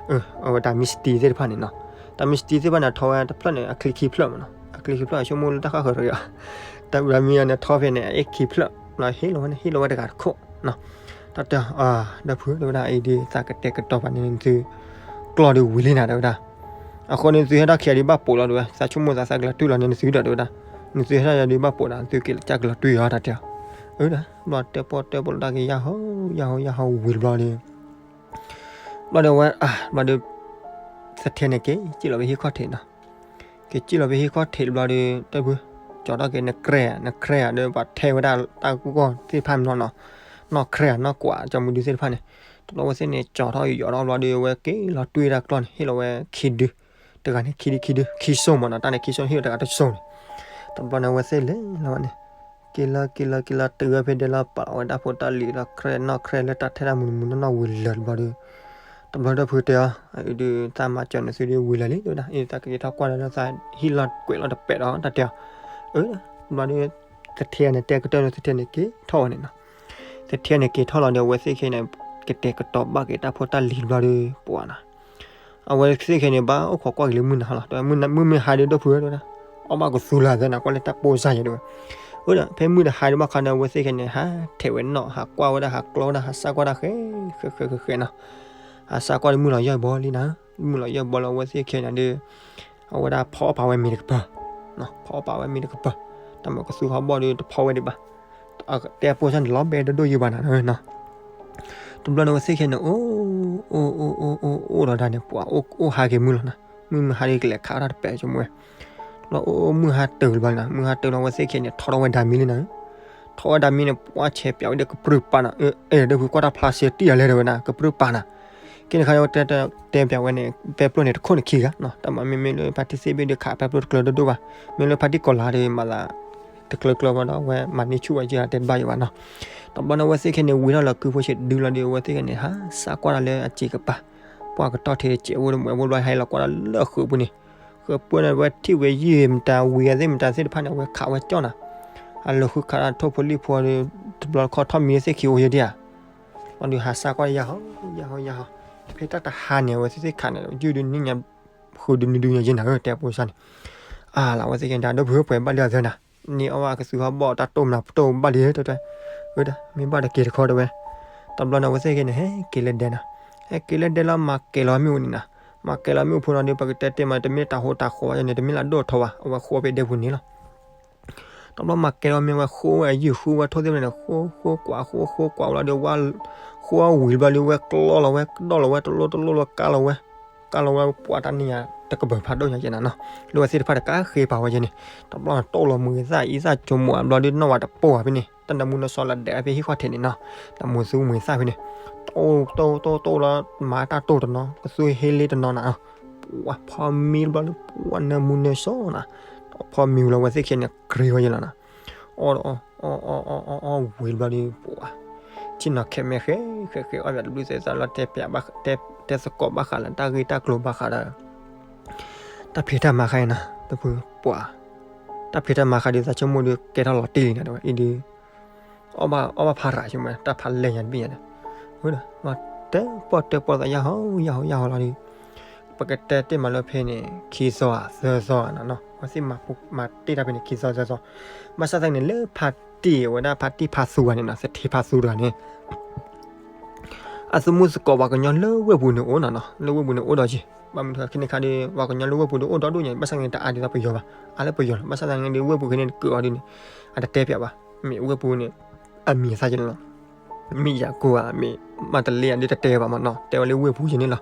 အဝဲတၢ်မံစတံသ့ၣ်တဖၣ်န့ၣ်နီၤ. တၢ်မံစတံသ့ၣ်တဖၣ်န့ၣ် ထီဝဲတဖျၢၣ်န့ၣ် အချံခံဖျၢၣ်မးနီၤ. အချံခံဖျၢၣ် ဆိကမိၣ်လၢတၢ်ဃၣ်ဃၢၤတဂ့ၤ. တၢ်မံအီၤန့ၣ်ထီဖဲန့ၣ် အအ့ၣ်ခံဖျၢၣ် ဟ့ၣ်လီၤဝဲန့ၣ် ဟ့ၣ်လီၤဝဲတဂၤတခိၣ်နီၤ. တၢ်တဲ ဒိၣ်ဖု တဲဝဲဒၣ် အအံၤဒ်သးကတဲာ်ကတီၤဘၣ်န့ၣ်သု ကျီၢ်ဒုးဝံၤလံနၤ တဲဝဲဒၣ်. အဃိန့ၣ်သုဟဲထီၣ်ခံဂၤဒုးဘၣ်ပိာ်လီၤ တဲဝဲ. သးဆိကမိၣ်သးသးကလီၤတွံၢ်လီၤန့ၣ်နသုဒီး တဲဝဲဒၣ်. နသုဟဲထီၣ်ယၤဒုးဘၣ်ပိာ်ဒီး သုက့ၤလၢကၢ်ကလီၤတွံၢ်အီၤ တၢ်တဲအီၤ. အၢ ဒီး ဘျီတဲပီၣ်တဲပီၣ်လိာ်တၢ်က့ၤယါဟီယါဟီယါဟီဝံၤတဘျီဒီး ဘျီဒီးဝဲ ဘျီဒီး သထ့န့ၣ်က့ၤစံၣ်လီၤဖဲဟံၣ်ခီၣ်ထံးနီၤ. က့ၤစံၣ်လီၤဖဲဟံၣ်ခီၣ်ထံးတဘျီဒီး ဒိၣ်ဖု ကၠီထီၣ်က့ၤ နကြဲး နကြဲးဒီး ပှၤထဲဝဲဒၣ်တၢ်ဂီၢ်သ့ၣ်တဖၣ်နီၤနီၤ. နီၢ်ကြဲးနီၢ်ကွၢ် ကၠီမုၢ်ဒုသ့ၣ်တဖၣ်န့ၣ် တဘျီဝဲသ့ၣ်န့ၣ် ကၠီထီၣ်ယီၤထီၣ်ဘျီဒီး အဝဲက့ၤလီၤတွံၢ်တၢ်ကျီၢ်န့ၣ် ဟ့ၣ်လီၤဝဲခံဒု တဂၤန့ၣ်ခံဒုခံဒု ခံစိၢ်မးနီၤ. တၢ်န့ၣ်ခံစိၢ်ဟ့ၣ်တဂၤတစိၢ်န့ၣ်. တဘျီန့ၣ်အဝဲသ့ၣ်လဲၤလီၤဝဲန့ၣ် က့ၤလီၤက့ၤလီၤက့ၤလီၤတုၤဝဲဖဲဒဲလီၤ ပာ်လီၤဝဲတၢ်ဖိတၢ်လံၤလီၤ ကြဲးနီၢ်ကြဲးလၢတၢ်ထဲတၢ်မုၢ်နမုၢ်နီၢ်နီၢ်ဝံၤလၢာ်တဘျီဒီး တဘျီဒိၣ်ဖုတဲအီၤ အအံၤဒုးသးမၤစၢၤနသုဒုးဝံၤလၢာ်လံ တဲဝဲဒၣ်. အံၤသးကက့ၤထီၣ်ကွၢ်ဒီးသးဟံၣ်လီၤကွဲးလီၤတပဲာ်ဒီးတၢ်တဲအီၤ. အၢ ဘျီဒီး သထ့န့ၣ်တဲကတၢၢ်ဒီး သထ့န့ၣ်က့ၤထီၣ်ဝဲန့ၣ်နီၤ. သထ့န့ၣ်က့ၤထီၣ်လီၤဒီး အဝဲသ့ၣ်ခဲန့ၣ် ကတဲာ်ကတီၤဘၣ်က့ၤတၢ်ဖိတၢ်လံၤတဘျီဒီး ပှၤနီၤ အဝဲသ့ၣ်ခဲန့ၣ် ဘၣ်အိၣ်ခိးကွၢ်က့ၤလၢမုၢ်နၤဟါလီၤ. မုၢ်နၤ မုၢ်မ့ၢ်ဟါဒီး ဒိၣ်ဖု တဲဝဲဒၣ် အီၣ်ဘၣ်ကသူလၢသဲနီၤ ကွၢ်လၢတၢ်ပိၢ်စၢ်ယဲ တဲဝဲ. အၢ ဒီး ဖဲမုၢ်တဟါဒီးဘၣ်ခါန့ၣ် အဝဲသ့ၣ်ခဲန့ၣ် ဟးထဲးဝဲနီၣ် ဟးကွၢ်ဝဲဒၣ် ဟးကျီဝဲဒၣ် ဟးစၢ်ကွၢ်ဒၣ် ဃဲ ဃဲ ဃဲ ဃဲ ဃဲနီၤ. ဟးစးကွၢ်ဒီးမုၢ်လီၤယဲၢ်ဘီလံနၤ, မုၢ်လီၤယဲၢ်ဘီလီၤ အဝဲသ့ၣ်ခဲန့ၣ်ဒီး အဝဲဒၣ်ဖီအီၣ်ပာ်ဝဲမ့ၤတကပၤ, ဖီအီၣ်ပာ်ဝဲမ့ၤတကပၤ, တၢ်မၤကသူဟီၣ်ဘီၣ်ဒီးတဖီဝဲဒံးဘၣ်, တဲအပိစၢ်န့ၣ် လီၤဘဲဒိၣ်ဒိၣ်ယံၤဘၣ်နၤနီၤ. တဘျီန့ၣ် အဝဲသ့ၣ်ခဲန့ၣ် အိၣ် အိၣ် အိၣ် အိၣ် အိၣ်ဒီးဒၣ်န့ၣ် ပှၤအိၣ်ဟးက့ၤမုၢ်လီၤနၤ, မုၢ်မုၢ်ဟါဒီးကလဲၤခးအီၣ်တၢ်တပဲာ်ဆိကမိၣ်ဝဲ, တဘျီအိၣ်မုၢ်ဟါတုၤလၢၤဘၣ်နၤ, မုၢ်ဟါတုၤလီၤ အဝဲသ့ၣ်ခဲန့ၣ် ထီၣ်ထီၣ်ဝဲဒၣ်မံလံနၤ, ထီၣ်ဝဲဒၣ်မံန့ၣ် ပှၤဆဲးပၠးဝဲဒီးကပြုၢ်ပာ်နၤ, အဲၣ်ဒီးဖုကွၢ်တၢ်ဖျါစ့တံၢ်အလဲၣ်တဲဝဲဒၣ် ကပြုၢ်ပာ်နၤ, ကဲန့ၣ်ခါန့ၣ် တဲပၠးဝဲန့ၣ် ပဲပျိၢ်န့ၣ် တခိၣ်န့ၣ်ခံဂၤနီၤ, တၢ်မၤမ့မ့ၢ်လၢဖါတံၢ်သ့ၣ်ဘ့ၣ်ဒီး ခးပဲပျိၢ်တကျၢၤဒိၣ်ဒိၣ်ဘၣ်, မ့ၢ်လၢဖါတံၢ်ကီၤလၤဒီး မၤသးတကျၢၤကျၢၤဘၣ်ဒီး အဝဲမၤန့ၢ်ဆူၣ်ဝဲယဲၢ်တဲတဘၣ်ယံၤဘၣ်နီၤ. တဘျီန့ၣ် အဝဲသ့ၣ်ခဲန့ၣ် ဝံၤထီၣ်လၢကုဖိဆံးဒုလီၤဒီး အဝဲသ့ၣ်ခဲန့ၣ် ဟးစးကွၢ်တၢ်လၢအစ့ကပၤ, ပှၤကတီၢ်ထဲတစဲးဖိတမုာ်ဖိဘျီ ဟဲလီၤကွၢ်တၢ်လၢဃုာ်ပူၤန့ၣ်, ဃုာ်ပူၤန့ၣ် အဝဲထံၣ်ဝဲယံာ်မတၤ ဝံၤအသ့ၣ်မတၤသ့ၣ်တဖၣ်န့ၣ် အဝဲခးဝဲကၠီၣ်နၤ, အလီၤဃုခးတၢ်ထိၣ်ဖိလံၣ်ဖိဒီး တဘျီတခီၣ်ထီၣ်မံသ့ၣ်ခံအိၣ်ယဲၢ်ဒံးဧါ လီၤဒုးဟးစးကွၢ် ယၤဟီယၤဟီယၤဟီ, ဖဲတၢ်တဟါန့ၣ် အဝဲသ့ၣ်သ့ၣ်ခးန့ၣ် ယုၢ်ဒုးနံၣ်ညါ ဃုာ်ဒုးနံၤဒုးညါယဲၢ်နၤဧၢ တဲအပိစၢ်န့ၣ်, အါလီၤ အဝဲသ့ၣ်ကဲဒၣ် ဒီပုၢ်ဝဲၢ်ပှဲၤဘၣ်လံအသၢနၤ, န့ၢ်အီၣ်ဘၣ်ကသူဟီၣ်ဘီၣ်တၢ်တိၢ်မနၤပတိၢ်ဘၣ်လံဧၢ တဲဝဲ, ဝဲဒၣ် မ့ၢ်ဘၣ်တက့ၤတခီတဲဝဲ, တဘျီန့ၣ် အဝဲသ့ၣ်ကဲန့ၣ် ဟဲက့ၤလၢဒဲနၤ, ဟဲက့ၤလၢဒဲလီၤ မၤကဲၤလီၤမ့ၣ်အူန့ၣ်နၤ, မၤကဲၤလီၤမ့ၣ်အူဖိနီၤဒီး ပကတဲတ့ၢ်မး တမ့ၢ်တၢ်ဟိတၢ်ဃီဘၣ်န့ၣ် တမ့ၢ်လၢအဒိၣ်ထီဘၣ် အဝဲဃိပှဲၤဒဲပူၤန့ၣ်လီၤ. တဘျီမၤကဲၤလီၤမ့ၣ်ဝဲဃိဝဲအယုၢ်ဃိဝဲထိၣ်သ့ၣ်န့ၣ် ဃိဃိကွၢ်ဃိဃိကွၢ်ဝဲလီၤဒီး ဝဲ ဃိဝဲဝံၤဘျီဒီး ဝဲကျီလီၤဝဲ ကဒီၣ်လီၤဝဲ တလိၣ်တလိၣ်လီၤ ကါလီၤဝဲ ကါလီၤဝဲ ပှၤတၢ်န့ၢ်ယၤတကပၤဖးဒိၣ်ညါကဲနၤနီၤ, လၢဝဲသ့ၣ်တဖၣ်တကးဃ့ပာ်ဝဲကဲန့ၣ်, တဘျီန့ၣ်တိၢ်လီၤမုာ်သၣ်အံသၣ်ကၠိမိၣ်အဘျီဒီး နီၣ်ဝဲတပိၢ်ဘၣ်ဖဲန့ၣ် တၢ်နၢမူနၢစီလီၤဒဲးဖဲဟံၣ်ဃီထဲန့ၣ်နီၤ, တၢ်မူသူမူသၣ်ဖဲန့ၣ်, တိၢ်တိၢ်တိၢ်တိၢ်လီၤ မၤတၢ်တိၢ်တနီၤ ကသူဟ့လ့တနီၤနၤ, ပှၤဖီမံတဘျီလၢ ပှၤနၢမူနၢစီနၤ, ဖီမံဝံၤလီၤ ဝဲသ့ၣ်ခဲန့ၣ် ကြ့ဝဲယဲၢ်လီၤနၤ, အီၣ် အီၣ် အီၣ် အီၣ် အီၣ်ဝံၤတဘျီဒီး ပှၤ ဆ့ၣ်နီၤခဲမဲာ်ဃဲ ဃဲ ဃဲ အီၣ်ပၠးတဘျုးသဲးသးလီၤ တဲပၠး တဲသကိးဘၣ်ဃးလၢတၢ်ဂ့ၢ်တၢ်ကျိၤဘၣ်ဃးဒီး တၢ်ဖံးတၢ်မၤခါအံၤနၤ တဖုပှၤ တၢ်ဖံးတၢ်မၤခါဒီး သးဆိကမိၣ်ဒီး ကဲထီၣ်လီၤတံၢ်လံနၤ တဲဝဲ အံၤဒီး အီၣ်ဘၣ် အီၣ်ဘၣ်ဖးရၤဆိမး တၢ်ဖးလဲၢ်ညါတဘ့ၣ်ညါဒီး ဝဲဒီး တဲပီၢ်တဲပီၢ်သးယၢ်ဟီ ယၢ်ဟီ ယၢ်ဟီလီၤဒီး ပကတဲတ့ၢ်မးလၢဖဲန့ၣ် ခံသီဧါ သၢသီဧါနီၤ အဝဲသ့ၣ်မၤတ့ၢ်တၢ်ဖဲန့ၣ် ခံသီသၢသီ ဘၣ်ဆၣ်သနာ်က့န့ၣ် လၢဖါတံၢ်ဝဲဒၣ် ဖါတံၢ်ဖါသူဂၤန့ၣ်နီၤ သထ့ဖါသူတဂၤန့ၣ် အသမူသကိးပှၤကညီလၢဝ့ၢ်ပူၤန့ၣ်အိၣ်နီၤနီၤ လၢဝ့ၢ်ပူၤန့ၣ်အိၣ်ဒီးက့ၤ ဘၣ်မနုၤဃိခဲန့ၣ်ခါဒီး ပှၤကညီလၢဝ့ၢ်ပူၤဒီးအိၣ်ဒီဒူၣ်ညါ ဘၣ်ဆၣ်သနာ်က့တအါဒ်သိးပယီၤဘၣ် အါလၢပယီၤလီၤ ဘၣ်ဆၣ်သနာ်က့ဒီးဝ့ၢ်ပူၤခဲန့ၣ်ကၢးအီၤဒ်န့ၣ် အတတဲပၠးဘၣ် မ့ၢ်ဝ့ၢ်ပူၤန့ၣ် အမံၤအသၣ်ကဲန့ၣ်လီၤ မ့ၢ်ယၤကိၢ်ဧါ မ့ၢ်မၤတလ့ဧါဒီးတတဲဘၣ်မနီၤ တဲဝဲလၢဝ့ၢ်ပူၤကဲန့ၣ်လီၤ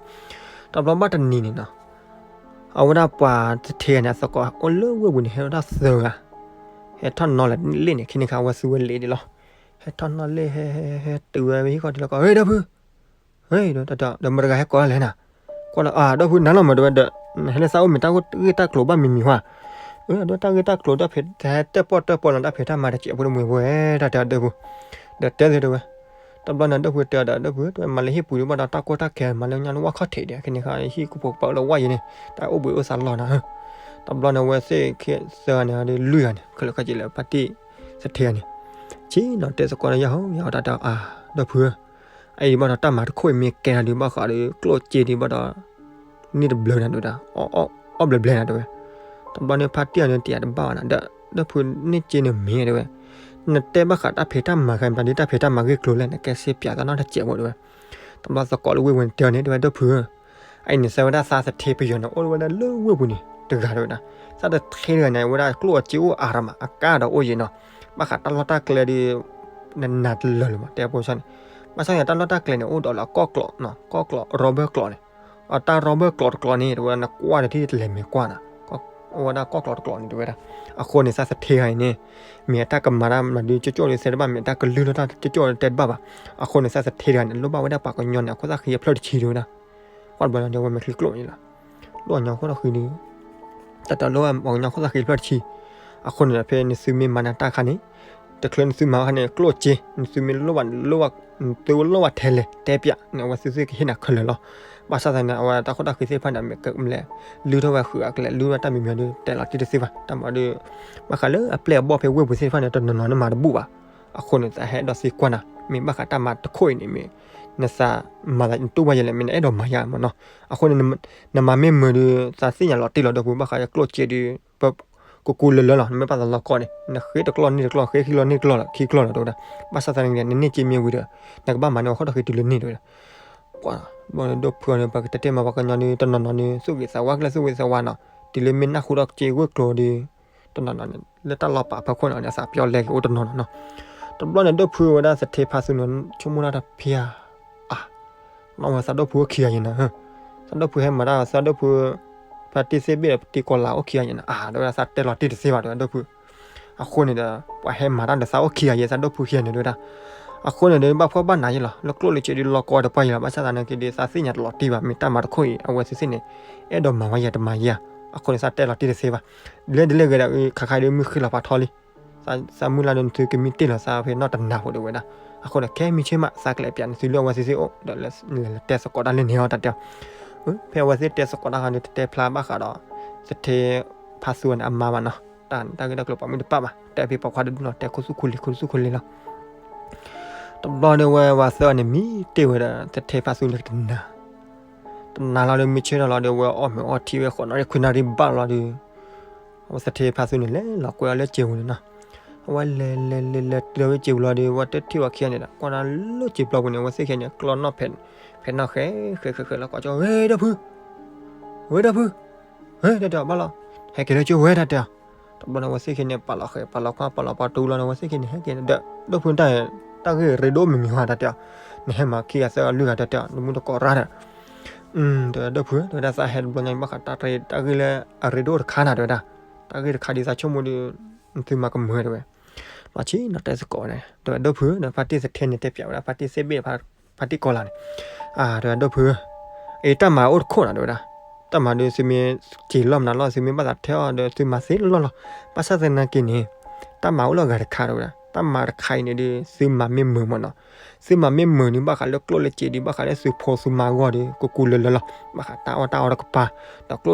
တဘျီဘၣ်တနံၤန့ၣ်နီၤ အဝဲဒၣ်ပှၤသထ့ဂၤန့ၣ် အသကိးအိၣ်လၢဝ့ၢ်ပူၤန့ၣ် ဟဲထီၣ်သၢဂၤ ဟဲထီၣ်နီၤလၢလ့ၣ်န့ၣ် ခဲန့ၣ်ခါအဝဲသူဝဲလ့ၣ်ဒံးလီၤ ဟဲထီၣ်နီၤလ့ၣ် ဟဲ ဟဲ ဟဲတုၤဝဲဟံၣ်ဃီဒံးလီၤကီး ဟ့ၣ် ဒီပုၢ် ဟ့ၣ် ဒီးမတၤတဂၤဟဲကိးလဲၣ်နၤ ကွၢ်လီၤ အၢ ဒီပုၢ် နၤလီၤမး တဲဝဲဒီး နဟဲလၢသးအိၣ်မ့ၢ်တၢ်ဂ့ၢ်တၢ်ကျိၤဘၣ်မံၤမံၤဟါ အၢ ဒီးတၢ်ဂ့ၢ်တၢ်ကျိၤ တၢ်ဖံး ဟဲတၢၣ်ပီၣ်တၢၣ်ပီၣ်လီၤ တၢ်ဖံးတၢ်မၤတစဲးဖိတမုာ်ဖိ တၢ်တဲဒီပုၢ် ဒီးတဲသ့တဲဝဲ တဘျီန့ၣ် ဒီပုၢ်တဲဒီး ဒီပုၢ် တဲဝဲ မၤလၢဟံၣ်ပူၤဒီးဘၣ်ဒီးတၢ်ကီတၢ်ခဲ မၤလၢညါလၢဝၣ်ခီၣ်ထံးဒီး ခဲန့ၣ်ခါ ဟံၣ်ကပိာ်ကပၤလၢဝၣ်ယဲန့ၣ် တၢ်အိၣ်ဘှံးအိၣ်သါလီၤနၤ တဘျီန့ၣ် ဝဲသ့ၣ်ခဲသၢဂၤန့ၣ် ဒီးလွံၢ်ဂၤန့ၣ် ခဲလၢာ်ခဲဆ့လၢပၢ်တံၢ်သထ့ဂၤန့ၣ် ဆ့ၣ်နီၤတဲသကိးဒီး ယၢ်ဟီ ယၢ်ဟီ တၢ်တဲအါ ဒီပုၢ် အအံၤဘၣ်ဒီးတၢ်မၤတခိၣ်အံၤမ့ၢ်ကဲနၤဒီး ဘၣ်ဃးဒီးကျိၣ်စ့ဒီးဘၣ်ဒီး န့ၢ်တဘျၢနၤတဲဝဲဒၣ် အီၣ်ဘျဲဘျဲနၤတဲဝဲ တဘျီန့ၣ် ဖါတံၢ်အီၤန့ၣ် တယာ်တဘၣ်ဘၣ်နၤဒီး ဒီပုၢ်န့ၢ်စ့န့ၣ်မ့ၢ်တဲဝဲ နတဲဘၣ်ဃးတၢ်ဖံးတၢ်မၤခဲမတၤဒ်တၢ်ဖံးတၢ်မၤဂ့ၢ်ကျိၤလဲၣ် နကဲစ့ပၠးသးနီတစဲးဖိတဲဝဲ တဘျီသကိးလၢဝ့ၢ်ပူၤန့ၣ် တဲအီၤန့ၣ် တဲဝဲ ဒီပုၢ် အအံၤန့ၣ် သၢဝဲဒၣ်သးသထ့ပယီၤန့ၣ် အိၣ်ဝဲဒၣ်လၢဝ့ၢ်ပူၤန့ၣ် တဂၤတဲဝဲဒၣ် သးသထ့တဂၤန့ၣ် အဝဲဒၣ်ကျိၣ်အစ့အိၣ်အါတမး အကါဒီးအိၣ်ယံၤနီၤ ဘၣ်ဃးတၢ်လီၢ်တၢ်ကျဲဒီး နနၤတလၢာ်လၢၤမး တဲအပိစၢ်န့ၣ် ဘၣ်ဆၣ်သနာ်က့တၢ်လီၢ်တၢ်ကျဲန့ၣ် အိၣ်ဒီးလၢအကီၢ်ကျိးနီၤ ကီၢ်ကျိး rubber ကျိးန့ၣ် အတၢ် rubber ကျိးတကျိးန့ၣ် တဲဝဲဒၣ် နကွၢ်ဒီးထံၣ်တလဲၤမဲာ်ကွၢ်နၤ အိၣ်ဝဲဒၣ်ကီၢ်ကျိးတကျိးန့ၣ် တဲဝဲဒၣ် အဃိန့ၣ် သးသထ့ဂၤအံၤန့ၣ် မ့ၢ်အတၢ်ကမၤတၢ်မၤဒုး ကၠိကၠိဒီးသဲတဘၣ် မ့ၢ်အတၢ်ကလုၢ်လၢတၢ်ကၠိကၠိဒီးတဲတဘၣ်ဘၣ် အဃိန့ၣ် သးသထ့တဂၤန့ၣ် လိၣ်ဘၣ်ဝဲဒၣ်ပှၤကညီန့ၣ် အခိၣ်သၣ်ဃံအဖျၢၣ်တဆံတဲဝဲဒၣ် ကွၢ်တဘျီဒီးဝဲမဲာ်ချံကျိးန့ၣ်လီၤ လိၣ်အညီခိၣ်သၣ်ဃံဒီး တၢ်တလိၣ်ဘၣ်ပှၤကညီခိၣ်သၣ်ဃံအဖျၢၣ်တဆံ အဃိန့ၣ်ဒီး ဖဲနသုမ့ၢ်မၤနၤတၢ်အခါန့ၣ် တချုးနသုမၤအခါန့ၣ် ကျိၣ်စ့ နသုမ့ၢ်လိၣ်ဘၣ် နလိၣ်ဘၣ် နသုလိၣ်ဘၣ်ထဲလဲၣ် တဲပၠးန့ၣ် အဝဲသုသ့ၣ်ကဟ့ၣ်နၤခဲလၢာ်လီၤ ဘၣ်ဆၣ်သနာ်က့ အဝဲတၢ်ခိၣ်တၢ်ဃံသ့ၣ်တဖၣ်န့ၣ် မ့ၢ်ကလဲၤ လုၢ်ထီၣ်ဝဲဃုာ်အကလဲၤ လုၢ်ဝဲတၢ်မံၤမံၤဒီး တဲလီၤတံၢ်တသ့ဘၣ် တၢ်မၤဒီး ဘၣ်ဃးလၢအပျဲၢ်အဘီၣ်ဖဲဝ့ၢ်ပူၤသ့ၣ်တဖၣ်န့ၣ် တနီၤနီၤန့ၣ်မၤတဘူၣ်ဘၣ် အဃိန့ၣ် သးဟဲဒိးသံကွၢ်နၤ မ့ၢ်ဘၣ်ဃးတၢ်မၤတခိၣ်အံၤန့ၣ် မ့ၢ်နသးမၤသးနတူၢ်ဘၣ်ယဲလဲၣ် မ့ၢ်နအဲၣ်ဒိးမၤယဲမနီၤ အဃိန့ၣ် နမၤမ့ၢ်မုာ်ဒီး သးသ့ၣ်ညါလီၤတံၢ်လီၤဒီးပူၤ ဘၣ်ဃးကျိၣ်စ့ဒီး ပကကူလၢလၢလီၤ နမ့ၢ်ဘၣ်သးလီၤကီန့ၣ် နဃ့တကျီၢ်န့ၢ်တကျီၢ် ဃ့ခံကျီၢ်န့ၢ်တကျီၢ်လီၤ ခံကျီၢ်လီၤ တဲဝဲဒၣ် ဘၣ်ဆၣ်သနာ်က့ နန့ၢ်စ့မ့ၢ်ဝံၤဒီး နကဘၣ်မၤန့ၢ်အခိၣ်တၢ်ဃံတုၤလၢန့ၢ်တဲဝဲဒၣ် ပှၤဘျီန့ၣ်ဒိၣ်ဖုအီၤန့ၣ် ပကတဲတ့ၢ်မး ပှၤကညီန့ၣ် တနီၤနီၤန့ၣ် သူၣ်ဂ့ၤသးဝါကလဲၣ် သူၣ်ဂ့ၤသးဝါနီၤ, တုၤလၢမ့ၢ်နၢ်ဟူဒီးစ့ဂၢၢ်ကျိၤဒီး တနီၤနီၤန့ၣ် လၢတၢ်လီၤပာ်ဖီခိၣ်န့ၣ် အသးပျီလဲက့ၤအိၣ်တနီၤနီၤနီၤ. တဘျီန့ၣ်ဒိၣ်ဖုဝဲဒၣ်သထ့ဖါသူန့ၣ် ဆိကမိၣ်တၢ်တဖၠါ အါ နီၢ်ဝဲသးဒိၣ်ဖုအိၣ်ခံဂၤယဲၢ်နီၤ, သးဒိၣ်ဖုဟဲမၤတၢ် သးဒိၣ်ဖု ဖါတံၢ်သ့ၣ်ဘ့ၣ်ဒီးပတံၢ်ကီလၤအိၣ်ခံဂၤယဲၢ်နီၤ, အါ တဲဝဲဒၣ်သးတဲလီၤတံၢ်တသ့ဘၣ် တဲဝဲဒၣ်ဒိၣ်ဖု. အဃိန့ၣ်ဒီး ပှၤဟဲမၤတၢ်ဒီးသးအိၣ်ခံဂၤယဲၢ် သးဒိၣ်ဖုခံဂၤန့ၣ် တဲဝဲဒၣ်. အဃိန့ၣ်ဒီး ဘၣ်ဖှီၣ်ဘၣ်နးယဲၢ်လီၤ လၢကျိၣ်လၢစ့ဒုးလီၤကီတပှၢ်ယဲၢ်လီၤ. ဘၣ်ဆၣ်သနာ်က့ဒီး သးသ့ၣ်ညါတလီၤတံၢ်ဘၣ် မ့ၢ်တၢ်မၤတခိၣ်အံၤ အဝဲသ့ၣ်သ့ၣ်န့ၣ် အဲၣ်ဒိးမၤဝဲယဲၢ်တမၤယဲၢ်ဧါ. အဃိန့ၣ် သးတဲလီၤတံၢ်တသ့ဘၣ်. ဒ်လဲၣ်ဒ်လဲၣ်ဂ့ၤဒီး ခါခါဒီးမုၢ်ဃ့လီၤဖးထီလံ သးမုၢ်လၢ်ဒီးနသုကမံတ့ၢ်လီၤသးဖဲနီၢ်တနၤဖိတဲဝဲဒၣ်. အဃိန့ၣ် ခဲမုၢ်ဆ့ၣ်မး သးကလဲၤပၠးနသုလၢအဝဲသ့ၣ်သ့ၣ်အိၣ် ဒီးလဲၤတဲသကိးတၢ်လၢန့ၣ်အီၤ တၢ်တဲအီၤ. ဖဲအဝဲသ့ၣ်တဲသကိးတၢ်ဟီဒီး တတဲဖျါဘၣ်ဃးဒီး သထ့ဖါသူန့ၣ် အမါဘၣ်နီၤ, တၢ်ဂ့ၢ်တၢ်ကျိၤပာ်မုၢ်တပၣ်ဘၣ် တဲဖဲပိာ်ခွါတဒူၣ်နီၤ တဲခိၣ်သူၣ်ခိၣ်လံၤ ခိၣ်သူၣ်ခိၣ်လံၤလီၤ. တဘျီဒီးဝဲဝၤသၢအီၤန့ၣ် မံတ့ၢ်ဝဲဒီး သထ့ဖါသူလၢတနၤ တနၤလီၤဒီး မုၢ်ဆ့ၣ်ထီၣ်လီၤဒီး ဝဲအီၣ်မ့ၤအီထံဝဲ ဃိးနၣ်ရံၣ်ခွံနၣ်ရံၣ်ဘၣ်လီၤဒီး အဝဲသထ့ဖါသူန့ၣ် လဲၤလီၤကွဲအီၤလၢစံာ်ပူၤန့ၣ်နီၤ. အဝဲလဲၤလဲၤလဲၤလဲၤတုၤလီၤဝဲစံာ်ပူၤလီၤဒီး ဝဲတထံၣ်ဝဲခံဂၤန့ၣ်ဒီး ကွၢ်တၢ်လၢစံာ်ပျီပူၤန့ၣ် အဝဲသ့ၣ်ခံဂၤန့ၣ် ကျီနီၣ်ဖဲးနီၣ်ဃဲဃဲဃဲဃဲလီၤ ကိးကၠီ ဝဲဒိၣ်ဖု ဝဲဒိၣ်ဖု ဝဲတၢ်တဲအီၤဘၣ်လီၤ ဟဲက့ၤလၢကၠိဝဲတၢ်တဲအီၤ. တဘျီန့ၣ် အဝဲသ့ၣ်ခံဂၤန့ၣ် ပာ်လီၤဃဲၤ ပာ်လီၤခွါ ပာ်လီၤပှၤတူလီၤန့ၣ် အဝဲသ့ၣ်ခံဂၤန့ၣ် ဟဲက့ၤဒီး ဒိၣ်ဖုတၢ် တၢ်ဂ့ၢ်ရ့ဒိၣ်မံၤမံၤဟီ တၢ်တဲအီၤ, နဟဲမၤခံဂၤသၢဂၤလွံၢ်ဂၤ တၢ်တဲအီၤ နမုၢ်တကိးရၣ်ဒီး တဲဝဲဒိၣ်ဖု တဲဝဲဒၣ်သးဟဲတဘျီညါ ဘၣ်ဃးတၢ်တၢ်ဂ့ၢ်လၢအရ့ဒိၣ်တခါနၤ တဲဝဲဒၣ်, တၢ်ဂ့ၢ်တခါဒ်သးဆိကမိၣ်ဒီး နသုမၤကမၢတဲဝဲ, လီၤဆံနီၤတဲသကိးဝဲန့ၣ် တဲဝဲဒိၣ်ဖု ဒီးဖါတံၢ်သထ့န့ၣ်တဲပၠးဝဲဒၣ် ဖါတံၢ်သ့ၣ်ဘ့ၣ် ဖါတံၢ်ကီလၤန့ၣ်, တဲဝဲဒိၣ်ဖု အံၤတၢ်မၤအိၣ်တခိၣ်နၤ တဲဝဲဒၣ်, တၢ်မၤဒီးသုမ့ၢ်က့ၤလီၤမနုၤလီၤ သုမ့ၢ်ဘၣ်သးထဲအီၤဒီးသုမၤသ့လီၢ်လီၢ်, ဘၣ်ဆၣ်သနာ်က့န့ၣ် တၢ်မၤအိၣ်လၢအဂၤတခါ တဲဝဲဒၣ်, တၢ်မၤတခါအံၤန့ၣ်ဒီး သုမၤမ့ၢ်မုာ်မ့ၢ်နီၤ, သုမၤမ့ၢ်မုာ်န့ၣ် ဘၣ်ဃးလၢကျိၣ်လၢစ့ဒီး ဘၣ်ဃးလၢသုဖိသုမါအဂီၢ်ဒီး ကကူလၢလၢလီၤ, ဘၣ်ဃးတၢ်အီၣ်တၢ်အီတကပၤ,